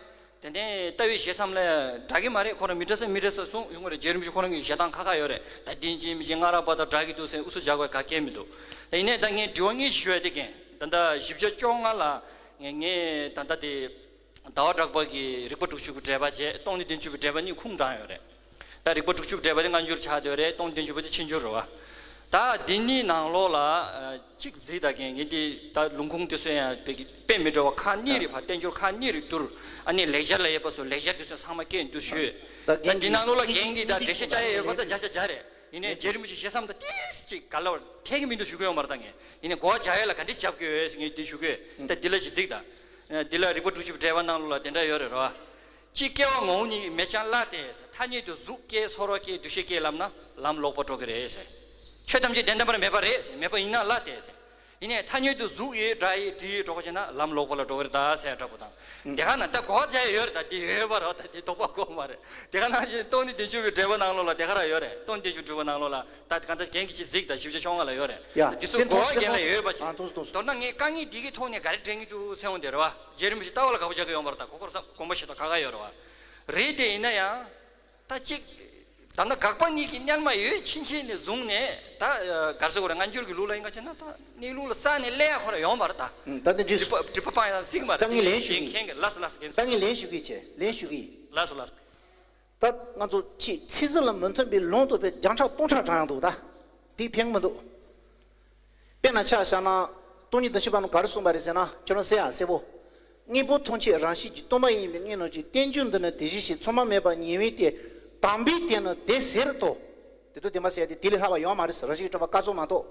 དེ་ནས་ལྟ་བའི་ཞལ་མཚམས་ལ་འདྲ་གི་མ་རེད། ཁོ་རང་མི་འདྲ་ས་མི་འདྲ་ས་གསུངས་ཡོང་གི་རེད། རྗེ་རིན་པོ་ཆེ་ཁོ་རང་གི་བཞེད་སྟངས་ཁ་ཁ་ཡོད་རེད། ད་བདེན་ཅིང་མི་ཅིང་སྔ་རབས་པ་དང་འདྲ་གི་འདུག་ཟེར་ཨུ་ཚུགས་རྒྱག་དགོས་ག་གེ་མི་འདུག་ད་ཡིན་ནའི་ད་ངས་དྲི་བ་ངས་ཞུ་ཡ་དེ་རྒན་ད་ལྟ་བཞི་བརྒྱ་བཅོ་ལྔ་ལ་ངས་ངས་ད་ལྟ་དེ། ཟླ་བ་གྲགས་པ་གིས་རིགས་པ་དྲུག་ཅུ་པའི་འགྲེལ་པ་བྱས། སྟོང་ཉིད་བདུན་ཅུ་པའི་འགྲེལ་པ་གཉིས་ཁུངས་དྲངས་ཡོད་རེད། ད་རིགས་པ་དྲུག་ཅུ་པའི་འགྲེལ་པ་དེ་སྔ་འགྱུར་ཆགས་བསྡད་ཡོད་རེད། སྟོང་ཉིད་བདུན་ཅུ་པ་དེ་ཕྱི་འགྱུར་རེད་བ། ད་འདི་གཉིས་ནང་ལོགས་ལ་གཅིག་གཟིགས་དང་རྒན། ངས་འདི་ད་ལུང་ཁུངས་དེ་ཚོ་ཡང་དཔེ་དཔེ་མི་འདྲ་བ་ཁག་གཉིས་རེད་བ། བསྟན་འགྱུར་ཁག་གཉིས་རེད་བསྡུར། ཨ་ནི་ལེགས་སྦྱར་ལ་ཡོད་པ་སོགས་ལེགས་སྦྱར་དེ་ཚོ་ཚང་མ་སྐད་འདུག་ཞུས། ད་འདི་ནང་ལོགས་ལ་རྒན་གྱིས་ད་འགྲེལ་བཤད་བྱ་ཡ་ཡོད་པ་ད་བརྒྱ་ཆ་བརྒྱ་རེད། ཡིན་ནའི་རྗེ་རིན་པོ་ཆེ་ཞེ་མཚམས་དང་ཏིས་ཅིག་ག་ལ་བར་ཐད་ཀྱི་མི་འདུག་ཞུ་གི་ཡོད་མ་རེད། ད་ངས་ཡིན་ནའི་གོ་བ་རྒྱག་ཡ་ལ་ག་འདྲས་རྒྱབ་ཀྱི་ཡོད་ངས་འདི་ཞུ་གི་ཡོད། ད་འདི་ལ་ཅིག་གཟིགས་དང་། འདི་ལ་རིགས་པ་དྲུག་ཅུ་པའི་འགྲེལ་པ་ནང་ལོགས་ལ་དེ་འདྲ་ཡོད་རེད་རོ། ཅི་སྐྱེ་བ་ངོ་བོ་ཉིད་ཀྱིས་མེད་ཀྱང་བླ་སྟེ་ཟེར། ཐ་སྙད་དུ་གཟུགས་སྐྱེ་ཚོར་བ་སྐྱེ་འདུ་ཤེས་སྐྱེ་ལབ་ན་ལམ་ལོག་པར་འགྲོ་གི་རེད་ཟེར། ཆོས་ཐམས་ཅད་དོན་དམ་པར་མེད་པ་རེད་ཟེར། མེད་པ་ཡིན་ན་བླ་སྟེ་ཟེར། ཡིན་ནའི་ཐ་སྙད་དུ་གཟུགས་ཡོད་སྒྲ་ཡོད་དྲི་ཡོད་འགྲོ་བ་བྱས་ན་ལམ་ལོག་པ་ལ་འགྲོ་གི་རེད་ད་ཟེར་འདྲ་པོ་དང་། དེ་ག་ན་ད་གོ་བ་རྒྱག་ཡ་ཡོད་རེད། ད་དེ་ཡོད་པ་རེད། ད་དེ་དོགས་པ་དགོས་མ་རེད། དེ་ག་ནང་བཞིན་སྟོང་ཉིད་བདུན་ཅུ་པའི་འགྲེལ་པ་ནང་ལོགས་ལ་དེ་ག་རང་ཡོད་རེད། སྟོང་ཉིད་བདུན་ཅུ་པའི་འགྲེལ་པ་ནང་ལོགས་ལ་ད་གང་ལྟར་རྒན་གྱིས་ཅིག་གཟིགས་དང་། བཞི་བཅུ་ཞེ་ལྔ་ལ་ཡོད་རེད། ཡ་དེ་ཚོ་དེ་གོ་བ་ཐོག་རྒན་ལ་ཡོད་པ་ཞིག་ཨ་ཐུགས་སུ་ཐུགས་སུ། མདོར་ན་ངས་དཀའ་ངལ་འདི་གི་ཐོག་ནས་ག་རེ་འདྲེན་གྱི་འདུག་ཟེར་འོང་དེ་རེད་བ། རྗེ་རིན་པོ་ཆེ་ལྟ་བ་ལ་དགའ་པོ་རྒྱག་གི་ཡོད་མ་རེད། ད་གོ་སྐབས་དགོངས་པ་བཞེས་སྟངས་ཁག་ཁག་ཡོད་རེད་བ། རེད་དེ་ཡིན་ན་ཡང་། ད་གཅིག་ད་ལྟ་དགག་པ་གཉིས་ཀྱི་སྔོན་མ་ཡོད་ཕྱིན་ཆད་ནས་བཟུང་ནས་ད་ག་རེ་ཟེར་དགོས་རེད། སྔ་འགྱུར་གྱི་ལུགས་ལ་ཡིན་ག་བྱས་ན་ད་གནས་ལུགས་ལ་རྩ་ནས་སླེབས་ཡ་ཁོ་རང་ཡོད་མ་རེད་ད། ད་འདི་འདྲི་སྒྲིག་པ་སྒྲིག་པ་སྤང་ཡ་ཟིག་མ་རེད། ད་ངས་ལན་ཞུ་གི། མཁན་གྱི་ལགས་སོ་ལགས་སོ། རྒན་ད་ངས་ལན་ཞུ་གི་བྱས། ལན་ཞུ་གི། ལགས་སོ་ལགས་སོ། ད་ང་ཚོ་ཕྱིས་ཚིག་ཟིན་ལ་མི་མཐུན་པའི་ལུང་དུ་བས་བརྒྱ་ཕྲག་སྟོང་ཕྲག་དྲངས་ཡང་འདུག་ད་དེ་ཕན་གི་མི་འདུག་དཔེར་ན་ཆ་བཞག་ན་སྟོང་ཉིད་བདེན་བཞིའི་བར་ན་ག་རེ་གསུངས་པ་རེད་ཟེར་ན། ཁྱོད་རང་གསལ་ཡང་གསལ་པོ། དངོས་པོ་ཐམས་ཅད་རང་བཞིན་གྱིས་སྟོང་པ་ཡིན་པའི་གནས་རྣམས་ཀྱི་རྟེན་འབྱུང་འདི་ནི་དེ་བཞིན་གཤེགས་མཚན་མ་མེད་པར་ཉེ་བའི་སྟེ། དམ་པའི་དོན་ནི་དེ་ཟེར་ཏོ། དེ་དུས་དེ་མ་ཟེར་ཏེ་དེ་ལས་ལྷག་པ་ཡོད་མ་རེད་ཟེར། རང་བཞིན་གྱིས་གྲུབ་པ་སྐབས་སུ་མ་གཏོགས།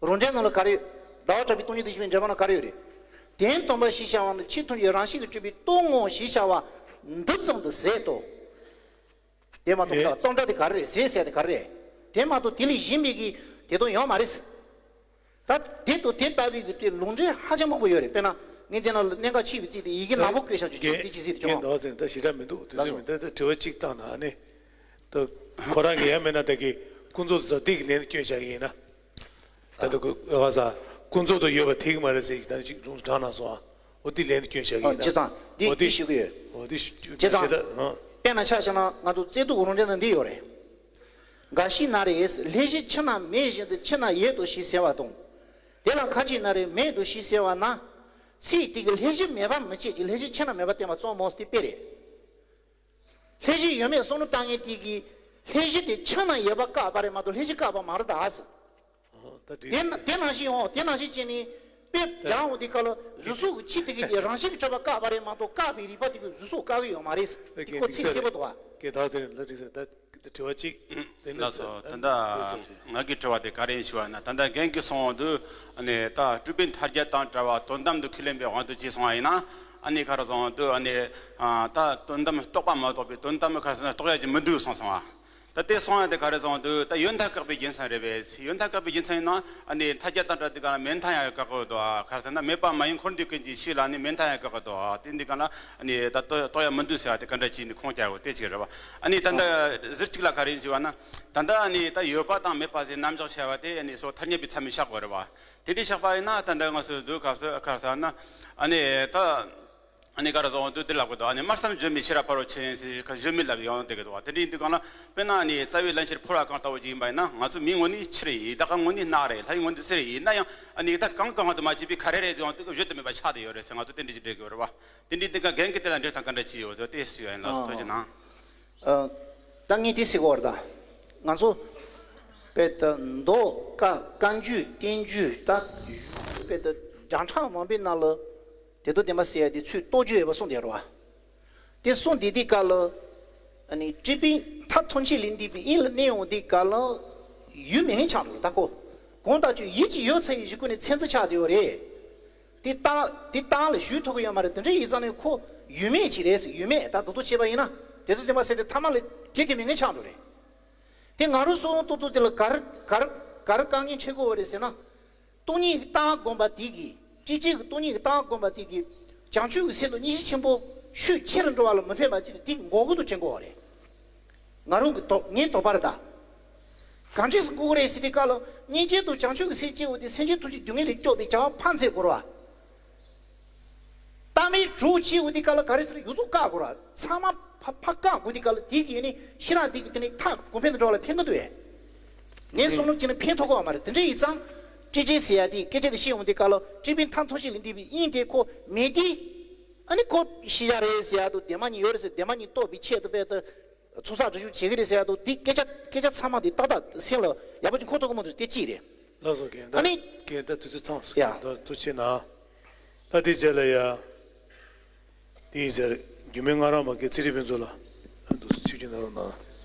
རང་འགྲེལ་ནང་ལ་ག་རེ་ཡོད། ཟླ་བ་གྲགས་པའི་སྟོང་ཉིད་བདེན་བཞིའི་འགྲེལ་པ་ན་ག་རེ་ཡོད་རེད། དོན་དམ་པར་ཞེས་བྱ་བ་ནི་ཆོས་ཐམས་ཅད་རང་བཞིན་གྱིས་གྲུབ་པའི་སྟོང་ངོ་ཞེས་བྱ་བ་འདི་ཙམ་དུ་ཟད་དོ། དེ་མ་གཏོགས་ཨེ། ཙམ་སྒྲ་དེ་ག་རེ་རེད། ཟད་ཟེར་དེ་ག་རེ་རེད། དེ་མ་གཏོགས་དེ་ལས་གཞན་པའི་གི་དེ་དོན་ཡོད་མ་རེད། ད་དེ་དང་དེ་ལྟ་བུའི་གི་དེ་ལུང་འདྲེན་ཧ་ཅང་མང་པོ་ཡོད་རེད། དཔེར་ན་ངས་དེ་ན་གནད་འགག་ཆེ་བའི་ཚིག་དེ་ཡི་གེ་ནག་པོ་བཀོད་བཞག་རྒྱུ་ཅིག་དེ་ཅི་ཟིག་དེ་ཀྱང་། རྒན་རྒན་ཟེར་ད་ཞེ་དྲག་མི་འདུག་དུས་ཚོད་མི་འདུག་ད་དྲི་བ་གཅིག་བཏང་ན་ཨ་ནི། ད་ཁོ་རང་གི་ཡང་མེད་ན་ད་གི་ཀུན་རྫོབ་དེ་ཚོ་དེ་གི་ལན་སྐྱོན་བཞག་གི་ཡིན་ན། ད་ལྟ་ཁོ་ཨ་ས་ཀུན་རྫོབ་ཏུ་ཡོད་པ་དེ་གི་མ་རེད་ཟེར་གྱི་ད་ནི་ཅིག་ལུང་དྲངས་གནང་སོང་ཨ། འོ་དེ་ལན་སྐྱོན་བཞག་གི་ཨ་ཡིན་ན། བྱས་ཙང་འདི་འོ་དེ་འདི་ཞུ་གི་ཡོད། འོ་དེ་ཞུ་བྱས་ཙང་ཞེ་ད་ཨ། དཔེར་ན་ཆ་བཞག་ན་ང་ཚོ་བརྩེ་དུང་རང་འགྲེལ་ན་འདི་ཡོད་རེད། འགའ་ཞིག་ན་རེ། ལྷས་བྱིན་ཕྱི་ན་མེད་བཞིན་དུ་ཕྱི་ན་ཡོད་དོ་ཞེས་ཟེར་བ་དང་། དེ་ལ་ཁ་ཅིག་ན་རེ་མེད་དོ་ཞེས་ཟེར་བ་ན། ཚིག་དེ་གིས་ལྷས་བྱིན་མེད་པ་མི་བྱེད་ཀྱི་ལྷས་བྱིན་ཕྱི་ན་མེད་པ་བསྟན་པ་ཙམ་མོ་སྟེ་དཔེ་རེད། ལྷས་བྱིན་ཡོད་མེད་བསམ་བློ་བཏང་མཁན་དེ་གིས་ལྷས་བྱིན་དེ་ཕྱི་ན་ཡོད་པ་བཀག་པ་རེད་མ་གཏོགས་ལྷས་བྱིན་བཀག་པ་མ་རེད་ད་ཟེར། ཨོ་ད་དེ་དེ་ན་དེ་ནང་བཞིན་འོང་དེ་ནང་བཞིན་བྱས་ནས་དཔེ་སྦྱང་འོང་དུས་སྐབས་ལ་གཟུགས་སོགས་ཀྱི་ཆོས་དེ་གིས་དེ་རང་བཞིན་གྱིས་གྲུབ་པ་བཀག་པ་རེད་མ་གཏོགས་བཀག་པའི་རིགས་པ་དེ་གིས་གཟུགས་སོགས་བཀག་གི་ཡོད་མ་རེད་ཟེར། དེ་ཁོ་ཚིག་གསལ་པོ་འདུག་བ། དེ་ད་དེ་ལ་དྲིས་ཟེར་ད། དྲི་བ་གཅིག་དེ་ནི་ལགས་སོ། ད་ལྟ་ང་གི་དྲི་བ་དེ་ག་རེ་ཡིན་ཞུ་བ་ན། ད་ལྟ་རྒན་གྱིས་གསུངས་འོང་དུས་ཨ་ནི་ད་སྤྲུལ་པའི་མཐའ་རྒྱ་དང་བྲལ་བ་དོན་དམ་དུ་ཁས་ལེན་པའི་དབང་དུ་བྱས་སོང་བ་ཡིན་ན། ཨ་ནི་ག་རེ་གསུངས་འོང་དུས་ཨ་ནི་ད་དོན་དམ་རྟོགས་པ་མ་གཏོགས་པའི་དོན་དམ་ག་རེ་ཟེར་ན་རྟོགས་ཡ་ཅིག་མི་འདུག་གསུངས་སོང་བ། ད་དེ་གསུངས་ཡ་དེ་ག་རེ་གསུངས་འོང་དུས་ད་ཡོན་མཐའ་བཀག་པའི་རྒྱུ་མཚན་རེད་པས། ཡོན་མཐའ་བཀག་པའི་རྒྱུ་མཚན་ཡིན་ན་ཨ་ནི་མཐའ་རྒྱ་དང་བྲལ་དུས་ག་ལ་མེད་མཐའ་ཡང་བཀག་གི་འདུག་ག་རེ་ཟེར་ན་མེད་པ་མ་ཡིན་འཁོར་འདས་ཀུན་གྱི་ཆོས་ལ་ནི་མེད་མཐའ་ཡང་བཀག་གི་འདུག་དེ་འདི་ག་ལ་ཨ་ནི་ད་རྟོགས་རྟོགས་ཡ་མི་འདུག་ཟེར་བ་དེ་ག་འདྲ་ཅིག་ནི་ཁུངས་སྐྱེལ་དགོས་དེ་གཅིག་རེད་བ། ཨ་ནི་ད་ལྟ་ཟུར་གཅིག་ལ་ག་རེ་ཡིན་ཞུ་བ་ན། ད་ལྟ་ཨ་ནི་ད་ཡོད་པ་དང་མེད་པ་ཟེར་རྣམ་གཞག་བྱ་བ་དེ་ཨ་ནི་སོ་ཐ་སྙད་པའི་ཚད་མས་བཞག་དགོས་རེད་བ། དེ་འདྲའི་བཞག་པ་ཡིན་ན་ད་ལྟ་ང་ཚོས་འདུག་ག་ཟེར་ག་རེ་ཟེར་ན། ཨ་ནི་ད་ཨ་ནི་ག་རེ་ཟེར་འདུག་དེ་ལབ་དགོས་འདུག་ཨ་ནི་སྨྲ་བསམ་བརྗོད་མེད་ཕྱིར་ར་ཕ་རོལ་ཕྱིན་ཟེར་བརྗོད་མེད་ལབ་ཡོང་བསྡད་ཀྱི་འདུག་བ། དེ་འདྲ་ཡིན་དུས་གང་ལ་དཔེར་ན་ཨ་ནི་རྩ་བའི་བླ་མཆོད་ཕུར་བ་གང་ལྟ་བུ་ཅིག་ཡིན་པ་ཡིན་ན་ང་ཚོ་མིའི་ངོ་ནས་ཕྱིར་ཡིན། ད་ག་ངོ་ནས་ནག་རེད། ལྷའི་ངོ་ནས་གསེར་ཡིན་ན་ཡང་ཨ་ནི་ད་གང་གང་དུ་མ་བྱས་པའི་ག་རེ་རེད་ཟེར་འདུག་ག་བརྗོད་དུ་མེད་པ་ཆགས་བསྡད་ཡོད་རེད་ཟེར་ང་ཚོ་དེ་འདྲ་ཅིག་འགྲིག་གི་ཡོད་རེད་བ། དེ་འདྲའི་དེ་ག་རྒན་གྱི་དེ་ལ་འགྲེལ་སྟངས་ག་འདྲ་ཅིག་ཡོད་དེ་ཞུ་ཡ་ཡིན། ལགས་སོ། ཐུགས་རྗེ་གནང་། ཨ། ད་ངས་དེ་ཟེར་གོ་བར་ད། ང་ཚོ་དཔེ་ད་མདོ་བཀའ་བཀའ་འགྱུར་བསྟན་འགྱུར་ད་དཔེ་ད་བརྒྱ་ཕྲག་མང་པོའི་ནང་ལ་དེ་དོ་དེ་མ་ཟེར་ཡ་དེ་ཚུར་རྟོགས་རྒྱུ་ཡོད་པ་གསུངས་བསྡད་རེད་བ། དེ་གསུངས་བསྡད་དུས་སྐབས་ལ་ཨ་ནི་སྤྲུལ་པའི་མཐའ་ཐམས་ཅད་ལས་འདས་པའི་དབྱིངས་ལ་གནས་ཡོང་དུས་སྐབས་ལ་ཡུལ་མེད་མཁན་ཆགས་འགྲོ་རེད་ད་ཁོ། གང་ལྟར་ཀྱང་ཡིད་ཀྱི་ཡོད་ཚད་ཡི་གཞི་ཀུན་ནས་མཚན་རྩིས་ཆགས་བསྡད་ཡོད་རེད། དེ་རྟགས་དེ་རྟགས་ལ་ཞུ་ཐུབ་ཀྱི་ཡོད་མ་རེད། དེ་འདྲ་ཡིན་ཙང་ནས་ཁོ་ཡུལ་མེད་ཅིག་རེད་ཟེར། ཡུལ་མེད་ད་རྡོག་རྡོག་བྱས་པ་ཡིན་ན་དེ་ཚོ་དེ་མ་ཟེར་ཏེ་ཐ་མ་ལ་གེགས་ཀྱི་མེད་མཁན་ཆགས་འགྲོ་རེད། དེ་ང་རང་ཚོ་ཏོག་ཏོག་དེ་ལ་ག་རེ་ག་རེ་ག་རེ་དཀའ་ངལ་འཕྲད་ཀྱི་ཡོད་རེད་ཟེར་ན། སྟོང་ཉིད་ཀྱི་རྟགས་བསྒོམ་པ་དེ་གིས་སྤྱི་སྤྱོད་ཀྱི་སྟོང་ཉིད་ཀྱི་རྟགས་བསྒོམ་པ་དེ་གིས་བྱང་ཆུབ་ཀྱི་སེམས་དང་སྙིང་རྗེ་ཆེན་པོ་ཤུགས་ཆེ་རུ་འགྲོ་བ་ལ་མི་ཕན་པ་ཅིག་དེ་འགོག་གི་འདུག་དྲན་གྱི་ཡོད་རེད། ང་རང་གི་དོགས་ངའི་དོགས་པ་རེད་ད། ག་འདྲས་སེ་འགོག་གི་རེད་ཟེར་དུས་སྐབས་ལ་སྙིང་རྗེ་དང་བྱང་ཆུབ་ཀྱི་སེམས་སྐྱེ་བ་དེ་སེམས་ཅན་ཐམས་ཅད་སྡུག་བསྔལ་ལས་སྐྱོབ་པའི་བྱ་བ་ཕར་མཛད་དགོས་རེད་བ། ལྟ་བའི་གྲོགས་སྐྱེ་བ་དེ་སྐབས་ལ་ག་རེ་ཟེར་ཡོངས་རྫོགས་བཀག་དགོས་རེད་བ། ཚང་མ་ཕ་ཕ་བཀག་དགོས་དུས་སྐབས་ལ་དེ་གིས་ནི་ཤེས་རབ་དེ་གིས་དེ་ནི་མཐའ་གོང་འཕེལ་དུ་འགྲོ་བ་ལ་ཕན་གི་འདུག་བས། ངའི་བསམ་བློ་བྱས་ན་ཕན་ཐོགས་གི་ཡོད་མ་རེད། དེ་འདྲ་ཡིན་ཙང་སྤྲོས་བྲལ་ཟེར་ཡ་དེ་སྐད་ཆ་དེ་བཤད་ཡོང་དུས་སྐབས་ལ་སྤྲུལ་པའི་མཐའ་ཐམས་ཅད་ལས་འདས་པའི་དབྱིངས་དེ་ཁོ་མེད་དེ། ཨ་ནི་ཁོ་ཤེས་བྱ་རེད་ཟེར་ཡ་དང་བདེན་པ་གཉིས་ཡོད་རེད་ཟེར། བདེན་པ་གཉིས་རྟོགས་པའི་ཆེད་དུ་དཔེ་ད། ཚོགས་བསགས་སྒྲིབ་སྦྱོང་བྱེད་ཀྱི་རེད་ཟེར་ཡ་དང་དེ་སྐད་ཆ་སྐད་ཆ་ཚང་མ་དེ་ཏག་ཏག་སེམས་ལ་ཡག་པོ་ཅིག་འཁོར་ཐུབ་ཀྱི་མི་འདུག་དེ་གཅིག་རེད། ལགས་སོ་རྒན། ད་རྒན་ད་དུས་ཚོད་ཚང་སོང་། ཡ། ད་ཐུགས་རྗེ་གནང་། ད་དེ་རྗེས་ལ་ཡ། དེ་ཡིན་ཟེར། རྒྱུད་སྨད་ང་རང་མ་གི་ཚེ་རིང་ཕུན་ཚོགས་ལ་འདུག་སེ་ཆིབས་བསྒྱུར་གནང་རོགས་གནང་།